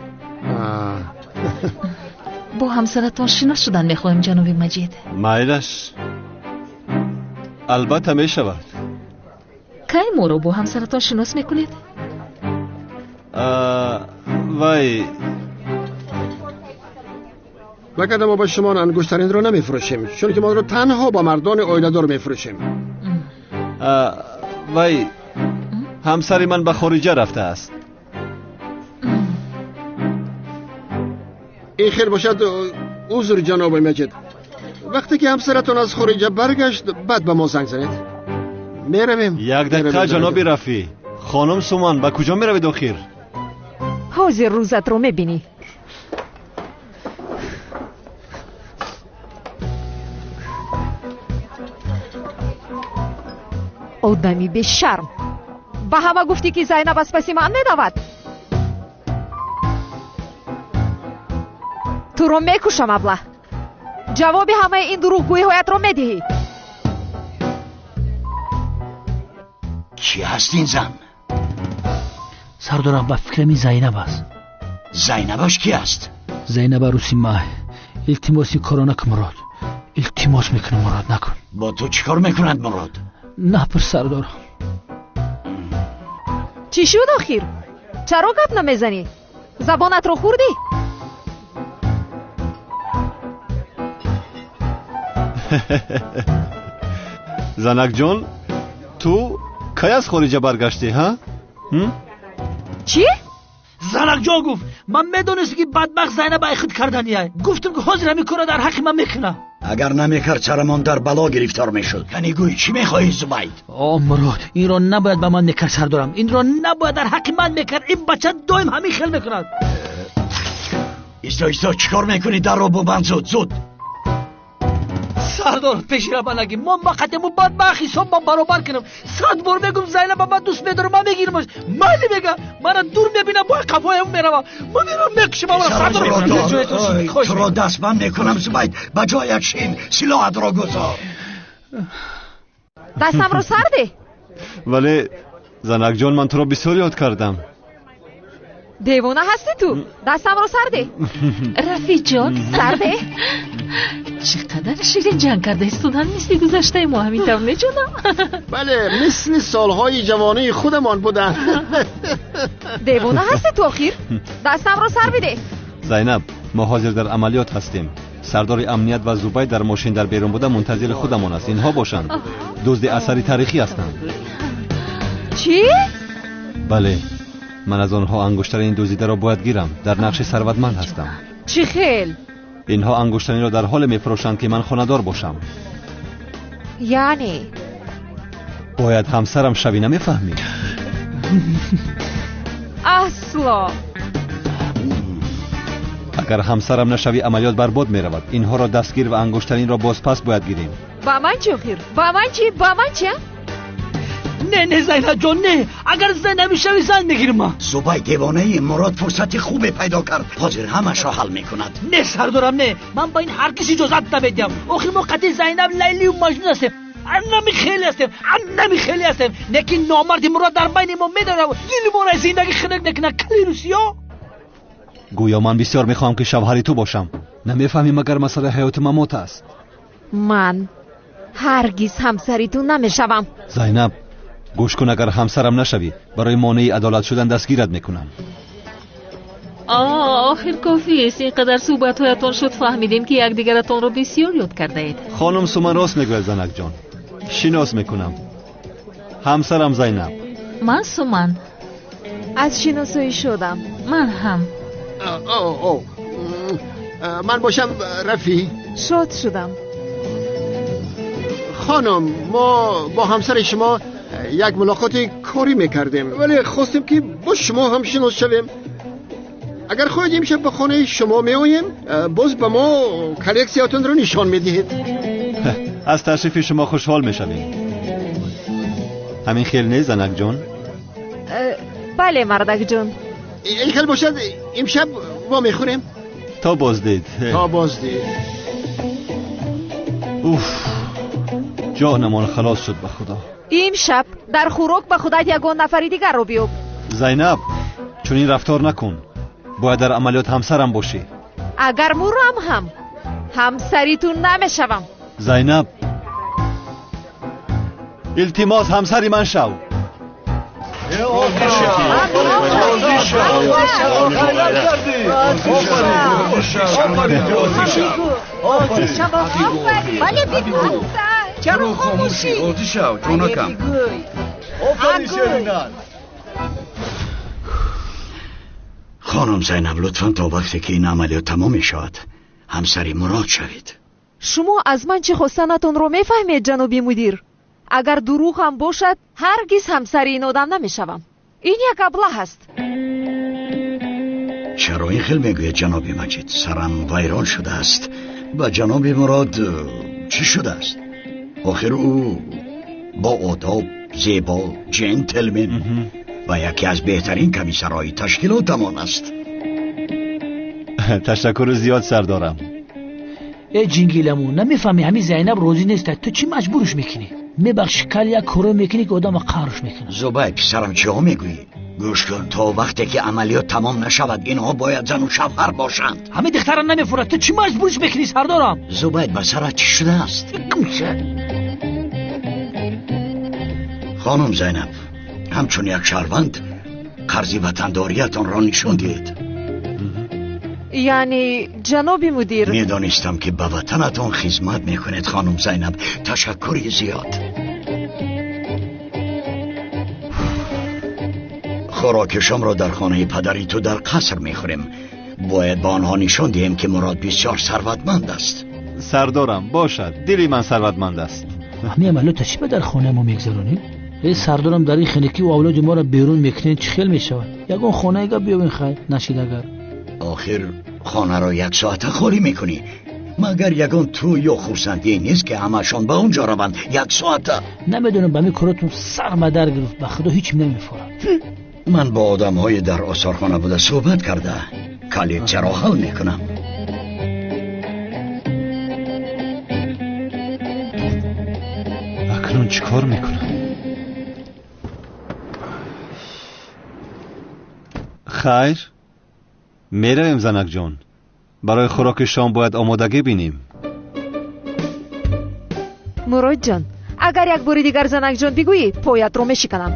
Бо ҳамсаратон шинос шудан мехоҳем, ҷаноби Маҷид. Майлаш, албатта мешавад. Кай моро бо ҳамсаратон шинос мекунед? Вай, вагарна мо ба шумо ангуштаринро намефурӯшем, чунки мо онро танҳо ба мардони оиладор мефурӯшем. Вай, ҳамсари ман ба хориҷа рафтааст. Ин хел бошад, узр, ҷаноби Маҷид. Вақте ки ҳамсаратон аз хориҷа баргашт, баъд ба мо занг занед. Меравем. Як дақиқа, ҷаноби Рафӣ. Хонум Суман, ба куҷо меравед охир? Ҳозир рӯзатро мебинӣ. Одами бешарм. Ба ҳама гуфтӣ, ки Зайнаб аз паси ман медавад. Туро мекушам, аблаҳ. Ҷавоби ҳамаи ин дурӯғгӯиҳоятро медиҳӣ. Чӣ ҳаст ин зан? Сардорам, ба фикрам ин Зайнаб аст. Зайнабаш кӣ аст? Зайнаб арӯси май. Илтимос, ин корро накун, Мурод. Илтимос мекунам, Мурод, накун. Бо ту чӣ кор мекунад Мурод? Напурс, сардорам. Чӣ шуд охир? Чаро гап намезанӣ? Забонатро хӯрдӣ? Занакҷон, ту кай аз хориҷа баргаштӣ, ҳа? Чӣ? Занакҷон гуфт, ман медонистам, ки бадбахт Зайнаб ай худ кардания. Гуфтам, ки ҳозир ҳамин корро дар ҳаққи ман мекунад. Агар намекард, сарамон дар бало гирифтор мешуд. Кани гӯй, чӣ мехоҳӣ, Зубайд? О, Мурод, инро набояд ба ман мекард, сардорам. Инро набояд дар ҳаққи ман мекард. Ин бача доим ҳамин хел мекунад. Исто, исто, чӣ кор мекунӣ? Дарро бубанд, зуд, зуд. Сардор, пеши ра нагӣ. Мо мақатему бадбахт ҳисоб ман баробар кунам. 100 бор мегум, Зайнаба ман дӯст медорам, ман мегирамаш. Майли мега, мана дур мебинам, бо қафоям меравам. Ман меравам, мекушам ала, сардор. Туро дастбанд мекунам, Зубайд. Ба ҷоят шин, силоҳатро гузор. Дастамро сарде? Вале занакҷон, ман туро бисёр ёд кардам. Девона ҳастӣ ту? Дастамро сарде. Рафиҷон, сарде. Чӣ қадар ширин ҷанг карда истодан, мисли гузаштаи мо ҳамин тавр, неҷонам? Бале, мисли солҳои ҷавонии худамон буданд. Девона ҳастӣ ту охир? Дастамро сар биде. Зайнаб, мо ҳозир дар амалиёт ҳастем. Сардори амният ва Зубайд дар мошин дар берун буда мунтазири худамон аст. Инҳо бошанд дузди асари таърихӣ ҳастанд. Чӣ? Бале, ман аз онҳо ангуштарини дуздидаро бояд гирам. Дар нақши сарватманд ҳастам. Чӣ хел? Инҳо ангуштариро дар ҳоле мефурӯшанд, ки ман хонадор бошам. Яъне? Бояд ҳамсарам шавӣ, намефаҳмӣ? Асло. Агар ҳамсарам нашавӣ, амалиёт барбод меравад. Инҳоро дастгир ва ангуштаринро бозпас бояд гирем. Ба ман чӣ охир? Ба ман чӣ? Ба ман чӣ? Не, не, Зайнаб ҷон, не. Агар зан намешавӣ, зан мегирам ман. Зубайд, девонаи, Мурод фурсати хубе пайдо кард. Ҳозир ҳамашро ҳал мекунад. Не, сардорам, не. Ман ба ин ҳаргиз иҷозат намедиҳам. Охир мо қатъи Зайнаб Лайлию Маҷнун ҳастем. Анами хеле ҳастем, анами хеле ҳастем. Лекин номарди Мурод дар байни мо медорад, дили моро аз зиндагӣ хунук мекунад. Кали русиё. Гӯё ман бисёр мехоҳам, ки шавҳари ту бошам. Намефаҳмӣ, магар масъалаи ҳаёту мамот аст? Ман ҳаргиз ҳамсари ту намешавам. Зайнаб, гӯш кун, агар ҳамсарам нашавӣ, барои монеи адолат шудан дастгират мекунам. Охир кофист. Ин қадар суҳбатҳоятон шуд, фаҳмидем, ки якдигаратонро бисёр ёд кардаед. Хонум Суман рост мегӯяд, занакҷон. Шинос мекунам, ҳамсарам Зайнаб. Ман Суман. Аз шиносоӣ шудам. Ман ҳам. Ман бошам Рафеъ. Шод шудам. Хонум, мо бо ҳамсари шумо як мулоқоти корӣ мекардем, вале хостем ки бо шумо ҳам шинос шавем. Агар хоҳед имшаб ба хонаи шумо меоем, боз ба мо коллексиятонро нишон медиҳед. Аз ташрифи шумо хушҳол мешавем. Ҳамин хел нест, занакҷон? Бале, мардакҷон. Ин хел бошад, имшаб мо мехӯрем. То боздид. То боздид. Уф, ҷонамон халос шуд ба Худо. Имшаб дар хӯрок ба худат ягон нафари дигарро биёб. Зайнаб, чунин рафтор накун. Бояд дар амалиёт ҳамсарам бошӣ. Агар мурам ҳам ҳамсари ту намешавам. Зайнаб, илтимос ҳамсари ман шав. Чаро хомӯшӣ? Розӣ шав, ҷонакам. Хонум Зайнаб, лутфан то вақте ки ин амалиёт тамом мешавад ҳамсари Мурод шавед. Шумо аз ман чӣ хостанатонро мефаҳмед, ҷаноби мудир? Агар дурӯғ ҳам бошад, ҳаргиз ҳамсари ин одам намешавам. Ин як аблаҳ аст. Чаро ин хел мегӯед, ҷаноби Маҷид? Сарам вайрон шудааст. Ба ҷаноби Мурод чӣ шудааст? Охир ӯ бо одоб, зебо, ҷентлмен ва яке аз беҳтарин комиссарҳои ташкилотамон аст. Ташаккури зиёд, сардорам. Э ҷингиламу, намефаҳмӣ ҳамин Зайнаб розӣ нест, ту чӣ маҷбурш мекунӣ? Мебахши, кал як коро мекунӣ ки одама қаҳрш мекунад. Зубай, писарам, чиҳо мегӯӣ? Гӯш кун, то вақте ки амалиёт тамом нашавад инҳо бояд зану шавҳар бошанд. Ҳамин духтара намефурад, ту чӣ маҷбурш мекунӣ, сардорам? Зубайд, ба сарат чӣ шудааст? Хонум Зайнаб, ҳамчун як шаҳрванд қарзи ватандориятонро нишон диҳед. Яъне, ҷаноби мудир... Медонистам ки ба ватанатон хизмат мекунед, хонум Зайнаб. Ташаккури зиёд. Хӯроки шомро дар хонаи падари ту дар қаср мехӯрем. Бояд ба онҳо нишон диҳем ки Мурод бисёр сарватманд аст. Сардорам, бошад, дили ман сарватманд аст. Ҳамин амалиётро чӣ ба дар хонаи мо мегзаронем? Э сардорам, дар ин хинакӣ авлоди моро берун мекунед, чӣ хел мешавад? Ягон хонаега биёбен, хайр нашид агар. Охир хонаро як соата холӣ мекунӣ. Магар ягон тӯ ё хурсандие нест ки ҳамашон ба он ҷо раванд як соата? Намедонам, ба ҳамин коротон сар мадар гирифт, ба худо ҳеч намефорад. Ман бо одамҳои дар осорхона буда суҳбат карда коллексияро ҳал мекунам. Акнун чӣ кор мекунам? Хайр, меравем, занакҷон. Барои хӯроки шом бояд омодагӣ бинем. Муродҷон, агар як бори дигар занакҷон бигӯӣ, поятро мешиканам.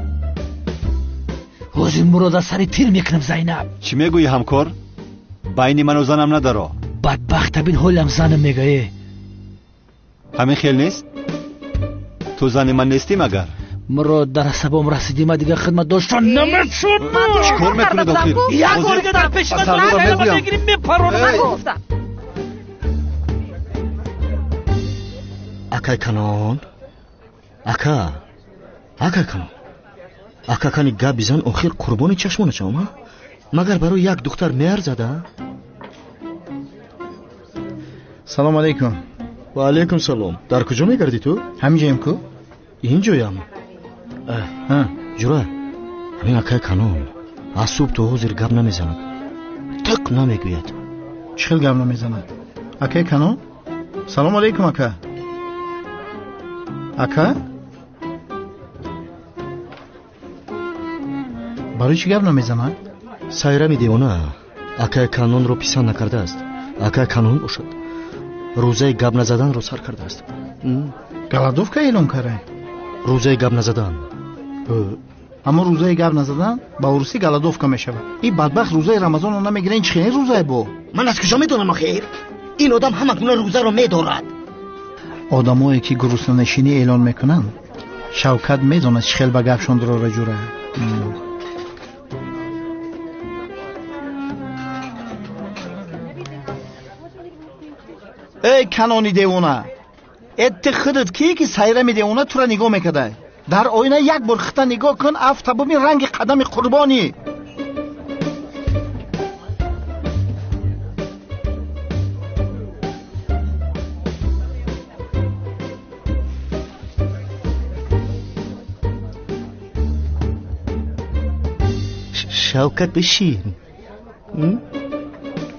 Ҳозир Мурод аз сари тир мекунам, Зайнаб. Чӣ мегӯӣ, ҳамкор? Байни ману занам надаро. Бадбахта бин, ҳолам занам мегӯе. Ҳамин хел нест? Ту зани ман нестӣ магар? Мурод, дар асабом расидӣ, ман дигар хидмат доштан наметавонам. Чӣ кор мекунед охир? Як бори дигар дар пеши ман мегирӣ, мепаронам. Акай Канон, ака, акай Канон, ака кани гап бизан, охир қурбони чашмонашам, а? Магар барои як духтар меарзад, а? Салом алейкум. Ва алейкум салом. Дар куҷо мегардӣ ту? Ҳаминҷоем ку? Инҷоям. Ҷура, ҳамин акай Канон аз субҳ то ҳозир гап намезанад, тиқ намегӯяд. Чӣ хел гап намезанад? Акай Канон? Салом алейкум, ака. Ака? Барои чӣ гап намезанад? Сайрами девона акай Канонро писанд накардааст. Акай Канон бошад, рӯзаи гап назаданро сар кардааст. Голодовка эълон карда? Рӯзаи гап назадан. Аммо рӯзаи гап назадан ба урусӣ голодовка мешавад. Ин бадбахт рӯзаи рамазонро намегирад, ин чӣ хел рӯзае бо? Ман аз куҷо медонам охир? Ин одам ҳама гуна рӯзаро медорад. Одамое ки гуруснанишинӣ эълон мекунанд, Шавкат медонад чӣ хел ба гапшон дурора ҷура. Акаи Канони девона, э ту худат кие ки сайрами девона тура нигоҳ мекардай? Дар оина як бор хита нигоҳ кун, афта бубин ранги қадами қурбонӣ. Шавкат, бишин.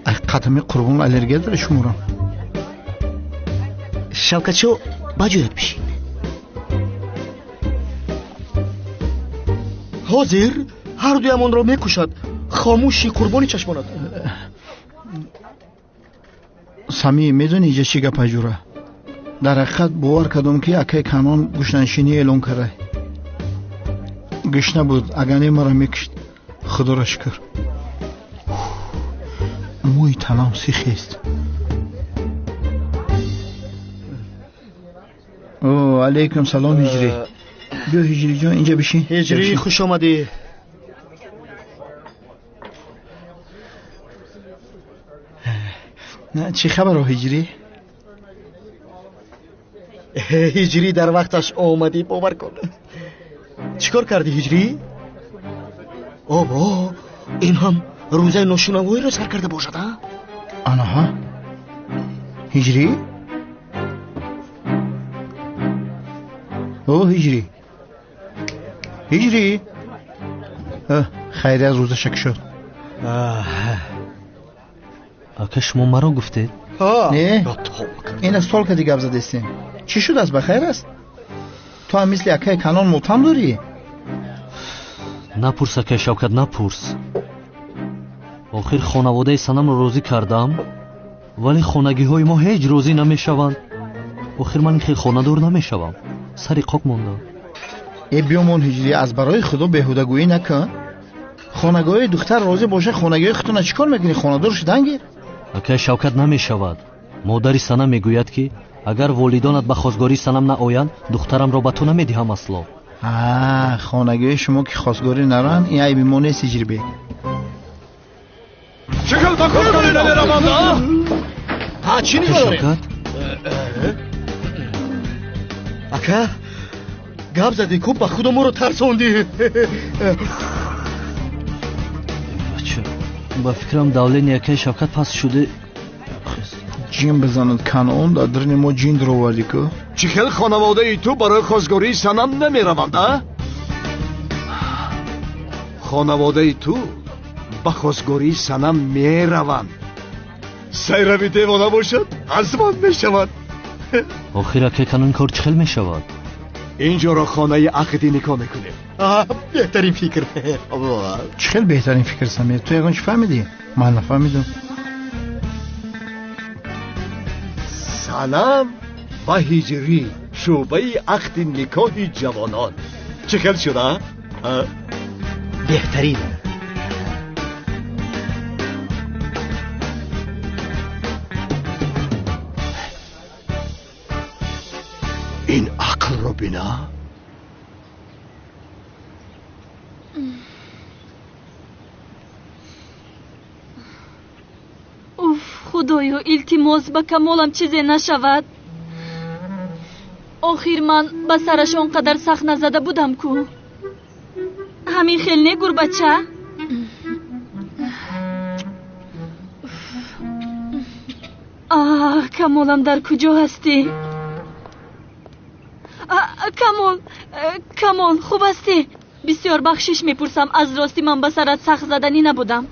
Ай қадами қурбон аллергия дора шуморо. Шавкатшо, ба ҷоят бишин. Ҳозир ҳар дуямонро мекушад. Хомӯши, қурбони чашмонат. Самӣ, медонӣ иҷа чӣ гап аҷура? Дар ҳақиқат бовар кардам, ки акаи Канон гушнаншинӣ эълон кардай. Гушна буд, агар не маро мекушт. Худоро шукр, мӯи танам сихест. О, алайкум салом, Ҳиҷрӣ. Биё, Ҳиҷриҷон, инҷа бишин. Ҳиҷрӣ, хуш омадӣ. Чӣ хабаро, Ҳиҷрӣ? Ҳиҷрӣ, дар вақташ омадӣ, бовар кун. Чӣ кор кардӣ, Ҳиҷрӣ? Обо, ин ҳам рӯзаи ношунавоиро сар карда бошад, а? Анаҳа, Ҳиҷрӣ, о Ҳиҷрӣ, Ҳиҷрӣ, хайрият, рӯзаша кушод. Ака, шумо маро гуфтед? Не, ин аз стол кади гап задестем. Чӣ шудааст, ба хайр аст? Ту ҳам мисли акаи Канон мотам дорӣ? Напурс, акай Шавкат, напурс. Охир хонаводаи Санамро розӣ кардам, вале хонагиҳои мо ҳеҷ розӣ намешаванд. Охир ман ин хел хонадор намешавам, сари қок мондам. Э биёмон, Ҳиҷрӣ, аз барои худо беҳудагӯӣ накун. Хонагоҳи духтар розӣ боша, хонагиҳои худтона чӣ кор мекунӣ? Хонадор шудан гир. Акай Шавкат, намешавад. Модари Санам мегӯяд, ки агар волидонат ба хосгории Санам наоянд, духтарамро ба ту намедиҳам асло. Хонагиҳои шумо ки хосгорӣ нароянд, ин айби мо нест, Ҳиҷрибек. Чӣ хел ба хосгорӣ намераванд, а? Ҳа, чӣ нигоҳ дорем? Ака, гап задӣ ку, ба худо моро тарсондӣ. Бача, ба фикрам давлени акаи Шавкат паст шуде. Ҷин бизанад, Канон, дар даруни мо ҷин даровардӣ ку. Чӣ хел хонаводаи ту барои хосгории Санам намераванд, а? Хонаводаи ту ба хосгории Санам мераванд. Сайрави девона бошад, аз ман мешавад. Охир акаи Канон, кор чӣ хел мешавад? Инҷоро хонаи ақди никоҳ мекунем. Беҳтарин фикр. Чӣ хел беҳтарин фикр, Самир? Ту ягон чӣ фаҳмидӣ? Ман нафаҳмидам. Санам ва Ҳиҷрӣ, шӯъбаи ақди никоҳи ҷавонон. Чӣ хел шуда? Беҳтарин. Ин ақлро бина. Уф, худоё, илтимос, ба Камолам чизе нашавад. Охир ман ба сараш он қадар сахт назада будам ку. Ҳамин хел не, гурбача? Аҳ, Камолам, дар куҷо ҳастӣ? Камол, Камол, хуб ҳастӣ? Бисёр бахшиш мепурсам, аз ростӣ ман ба сарат сахт заданӣ набудам.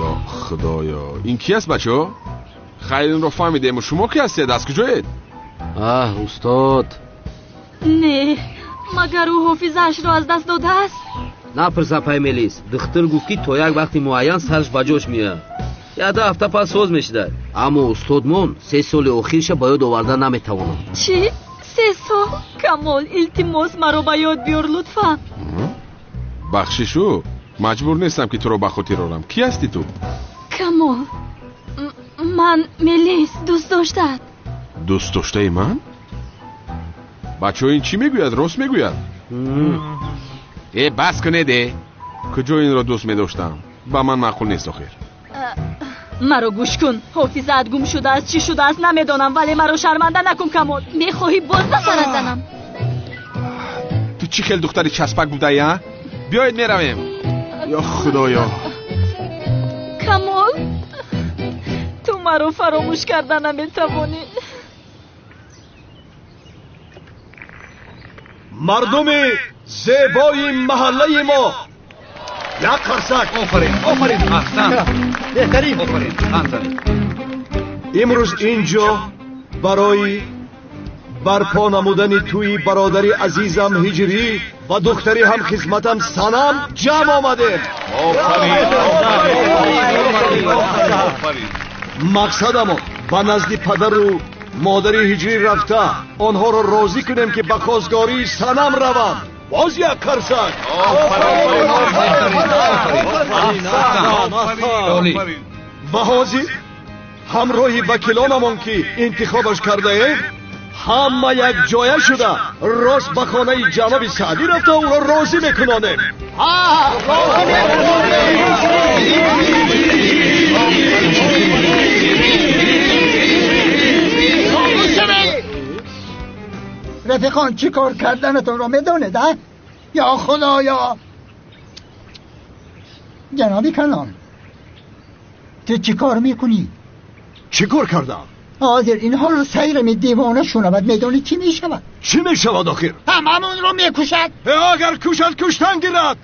Ё худоё, ин ки аст, бачаҳо? Хайр, инро фаҳмидем. Шумо ки ҳастед, аз куҷоед? Аҳ, устод. Не, магар ӯ ҳофизаашро аз даст додааст? Напурс, апай Мелис. Духтур гуфт, ки то як вақти муайян сараш ба ҷош меояд. Як-ду ҳафта пас соз мешудад. Аммо устодмон 3 соли охирша ба ёд оварда наметавонад. Чӣ? 3 сол? Камол, илтимос, маро ба ёд биёр, лутфан. Бахшишу, маҷбур нестам, ки туро ба хотир орам. Кӣ ҳастӣ ту? Камол, ман Мелис, дӯст доштаат. Дӯст доштаи ман? Бачаҳо, ин чӣ мегӯяд? Рост мегӯяд? Э, бас кунед, э! Куҷо инро дӯст медоштам? Ба ман маъқул нест охир. Маро гӯш кун. Ҳофизаат гум шудааст, чӣ шудааст намедонам, вале маро шарманда накун Камол. Мехоҳӣ боз ба сарат занам? Ту чӣ хел духтари часпак будаӣ, а? Биёед меравем. Ё Худоё. Камол, ту маро фаромӯш карда наметавонӣ. Мардуми зебои маҳаллаи мо, як қарсак. Офарин, офарин, аҳсан. Беҳтарин. Офарин, аҳсан. Имрӯз инҷо барои барпо намудани тӯи бародари азизам Ҳиҷрӣ ва духтари ҳамхизматам Санам ҷамъ омадем. Мақсадамон ба назди падару модари Ҳиҷрӣ рафта онҳоро розӣ кунем, ки ба хостгории Санам раванд. Боз як қарсак. Ва ҳозир ҳамроҳи вакилонамон, ки интихобаш кардаем, ҳама якҷоя шуда рост ба хонаи ҷаноби Саъдӣ рафта ӯро розӣ мекунонем. رفیقان چی کار کردنتون رو میدونید؟ یا خدایا. جنابی کلان، تو چی کار میکنی؟ چی کار کردم؟ حاضر اینها رو سیرم دیوانه شنود، میدونی چی میشود؟ چی میشود آخر؟ هممون رو میکشد. اگر کشد کشتن گیرد.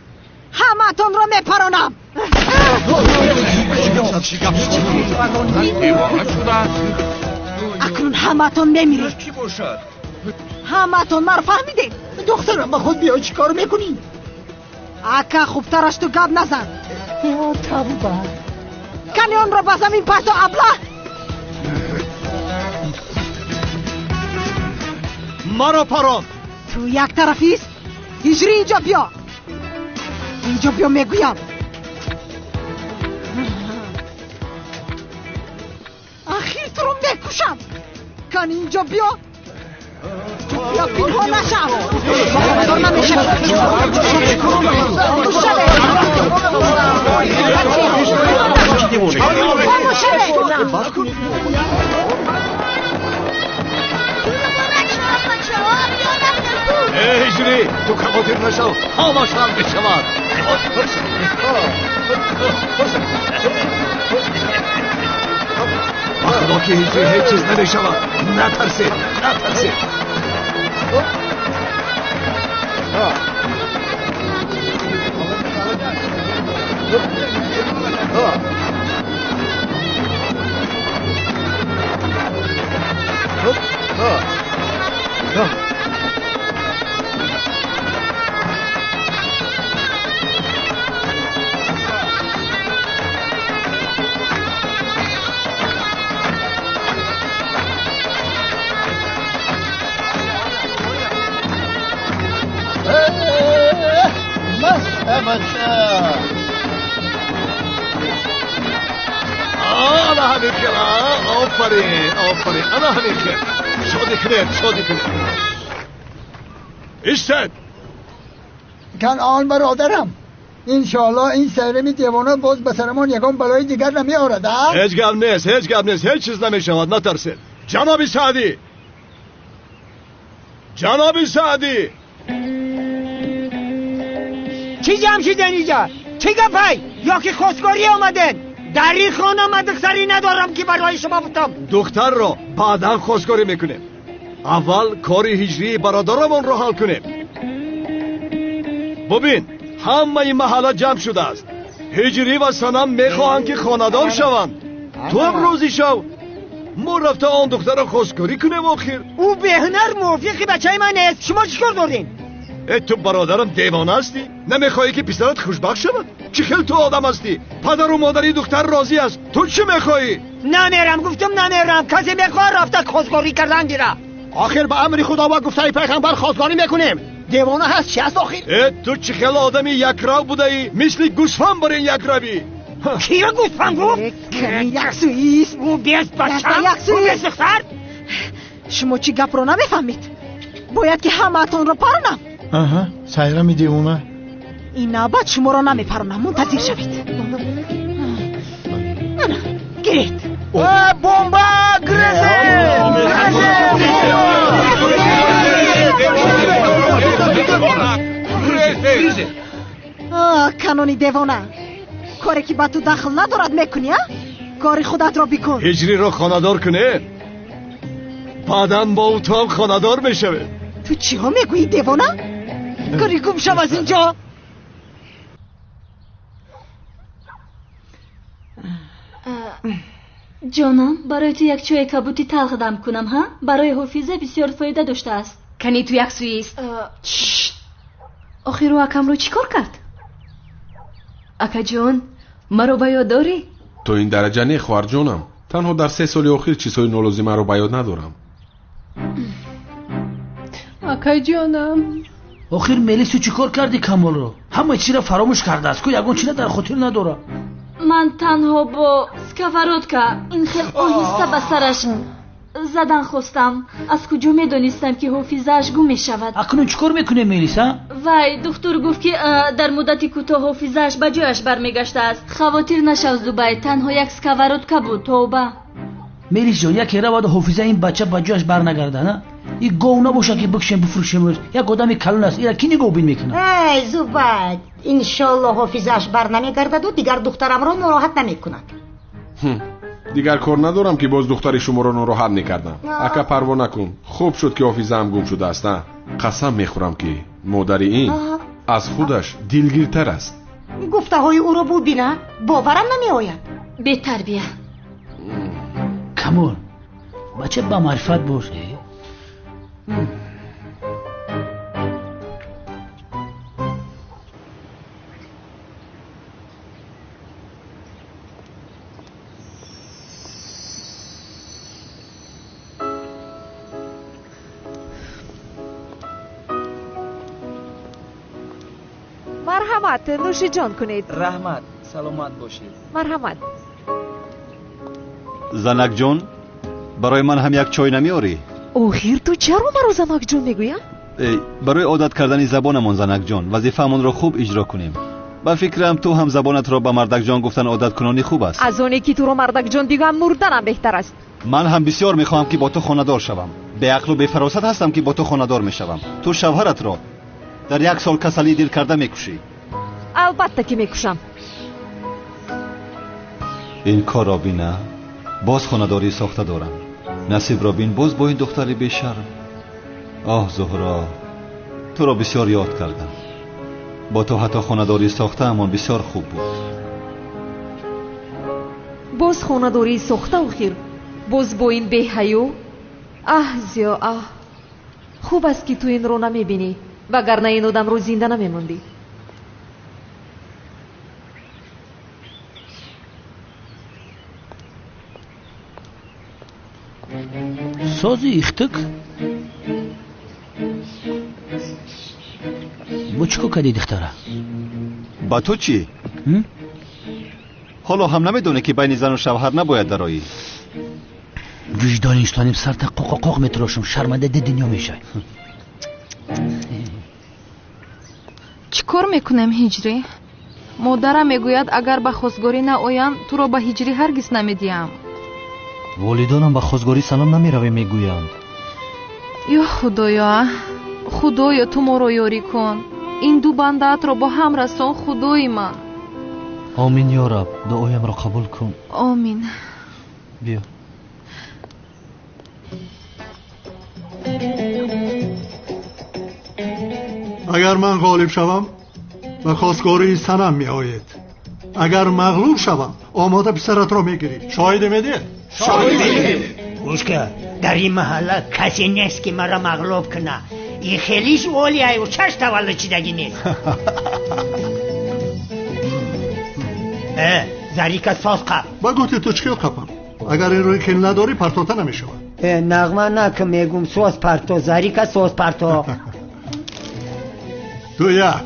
همتون رو میپرانم. اکنون همتون میمیرید. همتون مرا فهمیدید؟ دخترم با خود بیا، چی کار میکنی؟ اکا خوبترش تو گپ نزن. یا توبه. کنی آن را به زمین پرتو ابله. مرا پران. تو یک طرفیست؟ هجری اینجا بیا. اینجا بیا میگویم. اخیر تو رو میکشم. کنی اینجا بیا. یا پینها نشم. خبردار نمیشم. эй ҳиҷрӣ, ту хавотир нашав, ҳамаш ҳал мешавад. Ба худо ки ҳиҷрӣ ҳеҷ чиз намешавад. Натарсед, натарсед. Ана ҳамин хел. Офарин, офарин. Ана ҳамин хел. Шодӣ кунед, шодӣ кунед. Истед. Канъон бародарам, иншоаллоҳ ин сайрами девона боз ба сарамон ягон балои дигар намеорад. Ҳеҷ гап нест, ҳеҷ гап нест, ҳеҷ чиз намешавад, натарсед. Ҷаноби Саъдӣ, ҷаноби Саъдӣ. Чӣ ҷамъ шуден инҷа? Чӣ гапай? Ё ки хостгорӣ омаден? Дар ин хона ман духтарӣ надорам ки барои шумо бутам. Духтарро баъдан хостгорӣ мекунем. Аввал кори ҳиҷрии бародарамонро ҳал кунем. Бубин, ҳамаи маҳалла ҷамъ шудааст. Ҳиҷрӣ ва Санам мехоҳанд ки хонадор шаванд. Ту ҳам розӣ шав. Мо рафта он духтарро хостгорӣ кунем охир. Ӯ беҳунар мувофиқи бачаи ман нест. Шумо чӣ кор дорем? Э, ту бародарам девона ҳастӣ? Намехоҳӣ ки писарат хушбахт шавад? Чӣ хел ту одам ҳастӣ? Падару модари духтар розӣ аст. Ту чӣ мехоҳӣ? Намерам, гуфтам намерам. Касе мехоҳад рафта хостгорӣ кардан гира. Охир ба амри худо ва гуфтаи пайғамбар хостгорӣ мекунем. Девона ҳаст, чӣ ҳаст охир? Э, ту чӣ хел одами якрав будаӣ? Мисли гӯсфанд бар ин якравӣ. Киро гӯсфанд гуфт? Яксӯист. Ӯ без бачам, ӯ без духтар. Шумо чӣ гапро намефаҳмед? Бояд ки ҳамаатонро паронам. Аҳа, сайрами девона. Ин навбат шуморо намепаронам, мунтазир шавед. Ана. Гиред. Бомба! Грезе! Грезе! Канони девона, коре ки ба ту дахл надорад мекунӣ, а? Кори худатро бикун. Ҳиҷриро хонадор кунед, баъдан бо ӯ ту ҳам хонадор мешавед. Ту чиҳо мегӯӣ, девона? Кори гум шав аз инҷо. Ҷонам, барои ту як чойи кабути талх дам кунам, ҳа? Барои ҳофиза бисёр фоида доштааст. Кани ту як сӯист. Охир ӯ акамро чӣ кор кард? Акаҷон, маро ба ёд дорӣ? То ин дараҷа не, хоҳарҷонам. Танҳо дар 3 соли охир чизҳои нолозимаро ба ёд надорам. Акаҷонам. Охир Мелису чӣ кор кардӣ Камолро? Ҳама чизро фаромӯш кардааст, ку ягон чизро дар хотир надорад. Ман танҳо бо сковородка ин хел оҳиста ба сараш задан хостам. Аз куҷо медонистам, ки ҳофизааш гум мешавад? Акнун чӣ кор мекунем, Мелиса? Вай, духтур гуфт, ки дар муддати кӯтоҳ ҳофизааш ба ҷояш бармегаштааст. Хавотир нашав, Зубай, танҳо як сковородка буд. Тавба. Мелис ҷон, яке равад ҳофизаи ин бача ба ҷояш барнагардад, а? И гов набошад, ки бикушем, бифурӯшем. Як одами калон аст, ира ки нигоҳбин мекунад? Эй, Зубай, иншолло ҳофизааш барнамегардаду дигар духтарамро нороҳат намекунад. Дигар кор надорам, ки боз духтари шуморо нороҳат мекардам. Ака, парво накун. Хуб шуд, ки ҳофизаам гум шудааст, а? Қасам мехӯрам, ки модари ин аз худаш дилгиртар аст. Гуфтаҳои ӯро бубина, боварам намеояд. Бетарбия. Камол, бача ба маърифат бош. Марҳамат, нӯшиҷон кунед. Раҳмат, саломат бошед. Марҳамат. Занакҷон, барои ман ҳам як чой намеорӣ? Охир ту чаро маро занакҷон мегӯя? Барои одат кардани забонамон, занакҷон, вазифаамонро хуб иҷро кунем. Ба фикрам, ту ҳам забонатро ба мардакҷон гуфтан одаткунонӣ хуб аст. Аз оне ки туро мардакҷон бигӯям, мурданам беҳтар аст. Ман ҳам бисёр мехоҳам, ки бо ту хонадор шавам. Беақлу бефаросат ҳастам, ки бо ту хонадор мешавам. Ту шавҳаратро дар 1 сол касалии дил карда мекушӣ. Албатта ки мекушам. Ин корро бина, боз хонадорӣ сохта дорам. Насибро бин, боз бо ин духтари бешарм. Оҳ, Зуҳро, туро бисёр ёд кардам. Бо ту ҳатто хонадорӣ сохтаамон бисёр хуб буд. Боз хонадорӣ сохта, охир боз бо ин беҳаё. Аҳ, Зиё, аҳ, хуб аст, ки ту инро намебинӣ, вагарна ин одамро зинда намемондӣ. Сози ихтик? Бо чӣ кор кардӣ, духтара? Ба ту чӣ? Ҳоло ҳам намедонӣ, ки байни зану шавҳар набояд дароӣ. Виҷдони инсоним сарта қоқоқоқ метирошам, шарманда ди дунё мешавӣ. Чӣ кор мекунем, Ҳиҷрӣ? Модарам мегӯяд, агар ба хостгорӣ наоям, туро ба Ҳиҷрӣ ҳаргиз намедиҳам. Волидонам ба хостгорӣ Санам намеравем мегӯянд. Ё Худоё, Худоё, ту моро ёрӣ кун. Ин ду бандаатро бо ҳам расон, Худои ман. Омин, ё Раб, дуоямро қабул кун. Омин. Биё. Агар ман ғолиб шавам, ба хостгории Санам меоед. Агар мағлуб шавам, омода писаратро мегирӣ. Шоҳидӣ медиҳед? Шоҳидӣ медиҳед. Гӯш кун, дар ин маҳалла касе нест, ки маро мағлуб кунад. Ин хелиш олияю чаш таваллуд шидагӣ нест. Зарика соз қап. Ба гуфти ту чӣ хел қапам? Агар ин рӯи хел надорӣ, партота намешавад. Нағма накун, мегум, соз парто, Зарика соз парто. 2-1.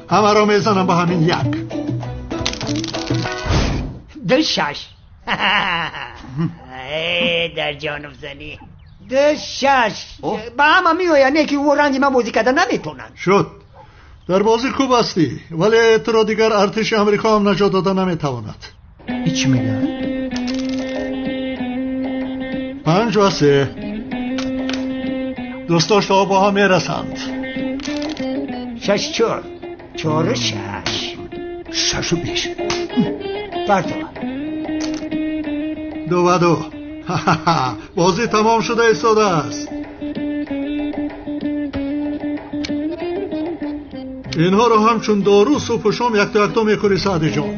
Ҳамаро мезанам ба ҳамин як. 2-6. Дар ҷониб занӣ. 2-6. Ба ҳама меояд, не ки ӯ ранги ман бозӣ карда наметавонад. Шуд. Дар бозӣ хуб ҳастӣ, вале туро дигар артиши Амрико ҳам наҷот дода наметавонад. Ин чӣ мегӯяд? 5-3. Дӯстош то бо ҳам мерасанд. 6-4. 4-6. 6-5. Бардор. 2-2. Бозӣ тамом шуда истодааст. Инҳоро ҳамчун дору субҳу шом якто якто мехӯри, Саъдиҷон.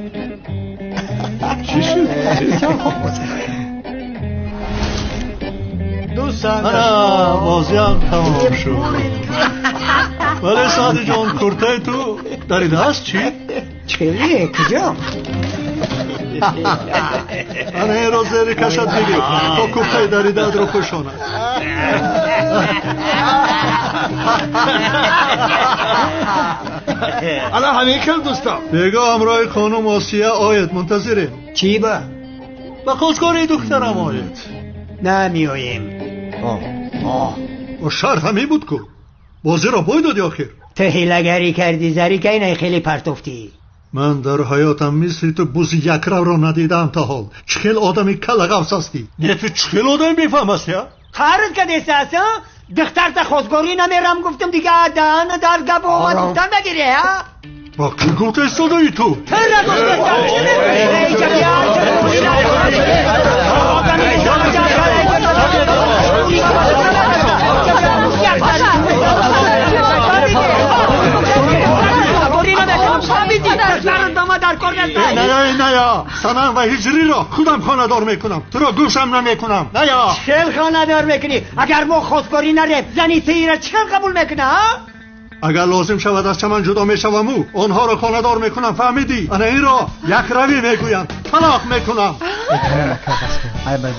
Чӣ шуд? Ана бозиам тамом шуд. Вале Саъдиҷон, куртаи ту даридааст чӣ? Чӣ? Куҷо? Ана инро зери кашат бигир, то куртаи даридаатро пӯшонад. Ана ҳамин хел, дӯстам. Бего ҳамроҳи хонум Осия оед, мунтазирем. Чӣ ба? Ба хостгории духтарам оед. Намеоем. Шарт ҳамин буд ку. Бозиро бой додӣ охир. Ту ҳилагарӣ кардӣ, зарика инай хеле партофтӣ. Ман дар ҳаётам мисли ту бузи якравро надидаам то ҳол. Чӣ хел одами калағафс ҳастӣ? Не, ту чӣ хел одами бефаҳм ҳастӣ, а? Қарз кадеста аст, а? Духтарта хостгорӣ намерам гуфтам, дига даҳана дар гап омад гуфтан нагирӣ, а? Ба кӣ гуфта истодаӣ ту? Тира гуфта. Ная, Санам ва Ҳиҷриро худам хонадор мекунам. Туро гӯшам намекунам. Ная. Чӣ хонадор мекунӣ? Агар мо хостгорӣ нарем, зани тира чӣ қабул мекуна, а? Агар лозим шавад аз чаман ҷудо мешаваму онҳоро хонадор мекунам, фаҳмидӣ? Ана инро якравӣ мегӯянд. Талоқ мекунам.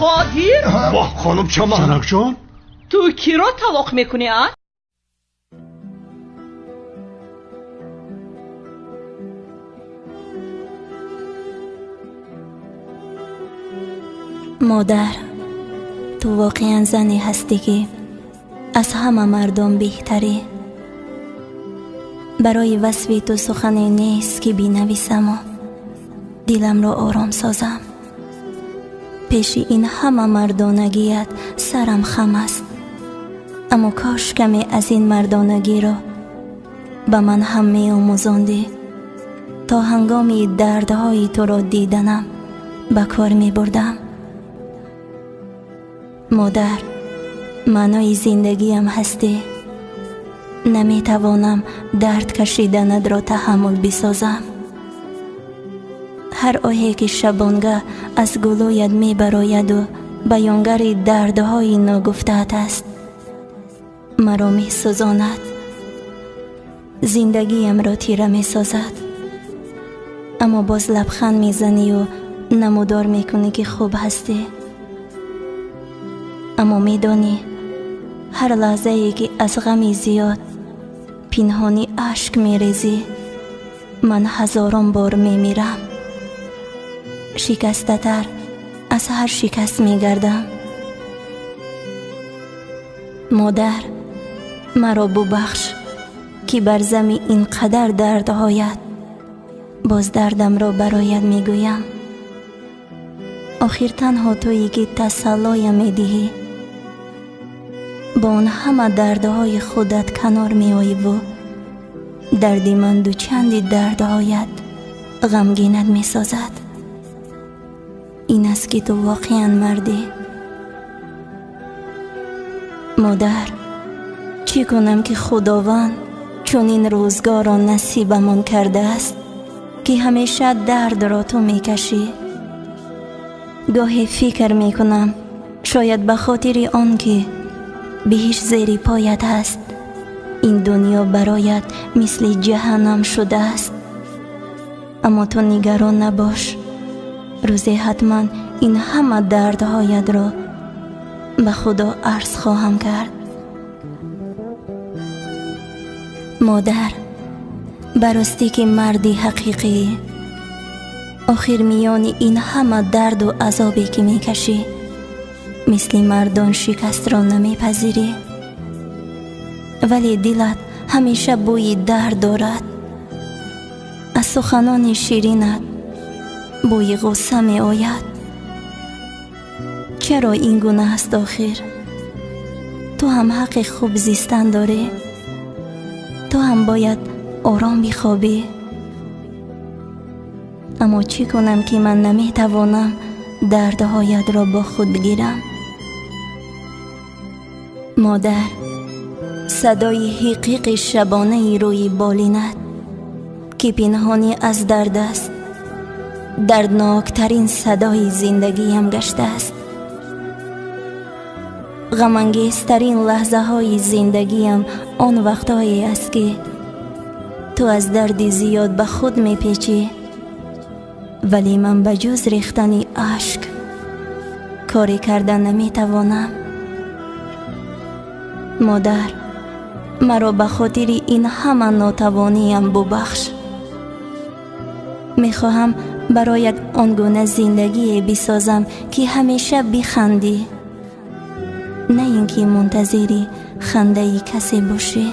Қодир? Воҳ, хонум Чаман. Занакҷон? Ту киро талоқ мекунӣ, а? Модар, ту воқеан зане ҳастӣ, ки аз ҳама мардон беҳтарӣ. Барои васфи ту сухане нест, ки бинависаму диламро ором созам. Пеши ин ҳама мардонагият сарам хам аст, аммо кош каме аз ин мардонагиро ба ман ҳам меомӯзондӣ, то ҳангоми дардҳои туро диданам ба кор мебурдам. Модар, маънои зиндагиам ҳастӣ. Наметавонам дард кашиданатро таҳаммул бисозам. Ҳар оҳе ки шабонгаҳ аз гулӯят мебарояду баёнгари дардҳои ногуфтаат аст, маро месӯзонад, зиндагиамро тира месозад. Аммо боз лабханд мезанию намудор мекунӣ, ки хуб ҳастӣ. Аммо медонӣ, ҳар лаҳзае ки аз ғами зиёд пинҳонӣ ашк мерезӣ, ман ҳазорон бор мемирам. Шикастатар аз ҳар шикаст мегардам. Модар, маро бубахш, ки бар зами ин қадар дардҳоят боз дардамро бароят мегӯям. Охир танҳо туе ки тасаллоям медиҳӣ, бо он ҳама дардҳои худат канор меоиву дарди ман дучанди дардҳоят ғамгинат месозад. Ин аст, ки ту воқеан мардӣ. Модар, чӣ кунам, ки Худованд чунин рӯзгорро насибамон кардааст, ки ҳамеша дардро ту мекашӣ. Гоҳе фикр мекунам, шояд ба хотири он ки биҳишт зери поят ҳаст, ин дунё бароят мисли ҷаҳаннам шудааст. Аммо ту нигарон набош, рӯзе ҳатман ин ҳама дардҳоятро ба Худо арз хоҳам кард. Модар, баростӣ ки марди ҳақиқӣ, охир миёни ин ҳама дарду азобе ки мекашӣ, мисли мардон шикастро намепазирӣ, вале дилат ҳамеша бӯи дард дорад. Аз суханони ширинат Бӯи ғусса меояд. Чаро ин гуна аст охир? Ту ҳам ҳаққи хуб зистан дорӣ. Ту ҳам бояд ором бихобӣ. Аммо чӣ кунам, ки ман наметавонам дардҳоятро бо худ бигирам? Модар, садои ҳиқиқи шабонаи рӯи болинат, ки пинҳонӣ аз дард аст, дардноктарин садои зиндагиям гаштааст. Ғамангезтарин лаҳзаҳои зиндагиям он вақтҳое аст, ки ту аз дарди зиёд ба худ мепечӣ, вале ман ба ҷуз рехтани ашк коре карда наметавонам. Модар, маро ба хотири ин ҳама нотавониям бубахш. Мехоҳам бароят он гуна зиндагие бисозам, ки ҳамеша бихандӣ, на ин ки мунтазири хандаи касе бошӣ.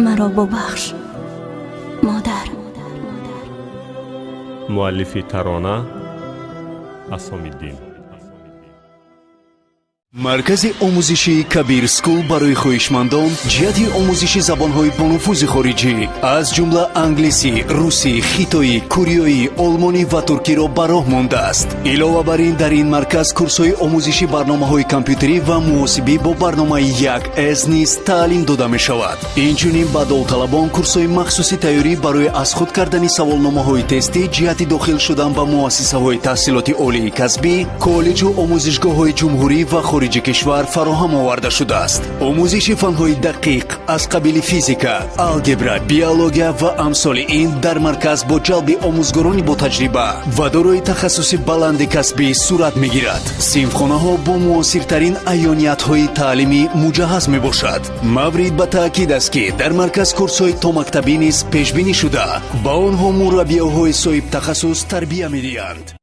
Маро бубахш, модар. Муаллифи тарона Асомиддин. Маркази омӯзишии Кабир Скул барои хоҳишмандон ҷиҳати омӯзиши забонҳои бонуфузи хориҷӣ, аз ҷумла англисӣ, русӣ, хитоӣ, кореоӣ, олмонӣ ва туркиро ба роҳ мондааст. Илова бар ин, дар ин марказ курсҳои омӯзиши барномаҳои компютерӣ ва муҳосибӣ бо барномаи 1С низ таълим дода мешавад. Инчунин ба довталабон курсҳои махсуси тайёрӣ барои аз худ кардани саволномаҳои тестӣ ҷиҳати дохил шудан ба муассисаҳои таҳсилоти олии касбӣ, коллеҷу омӯзишгоҳҳои ҷумҳурӣ ва хориҷи кишвар фароҳам оварда шудааст. Омӯзиши фанҳои дақиқ аз қабили физика, алгебра, биология ва амсоли ин дар марказ бо ҷалби омӯзгорони ботаҷриба ва дорои тахассуси баланди касбӣ сурат мегирад. Синфхонаҳо бо муосиртарин аёниятҳои таълимӣ муҷаҳҳаз мебошад. Маврид ба таъкид аст, ки дар марказ курсҳои томактабӣ низ пешбинӣ шуда, ба онҳо мураббиёҳои соҳибтахассус тарбия медиҳанд.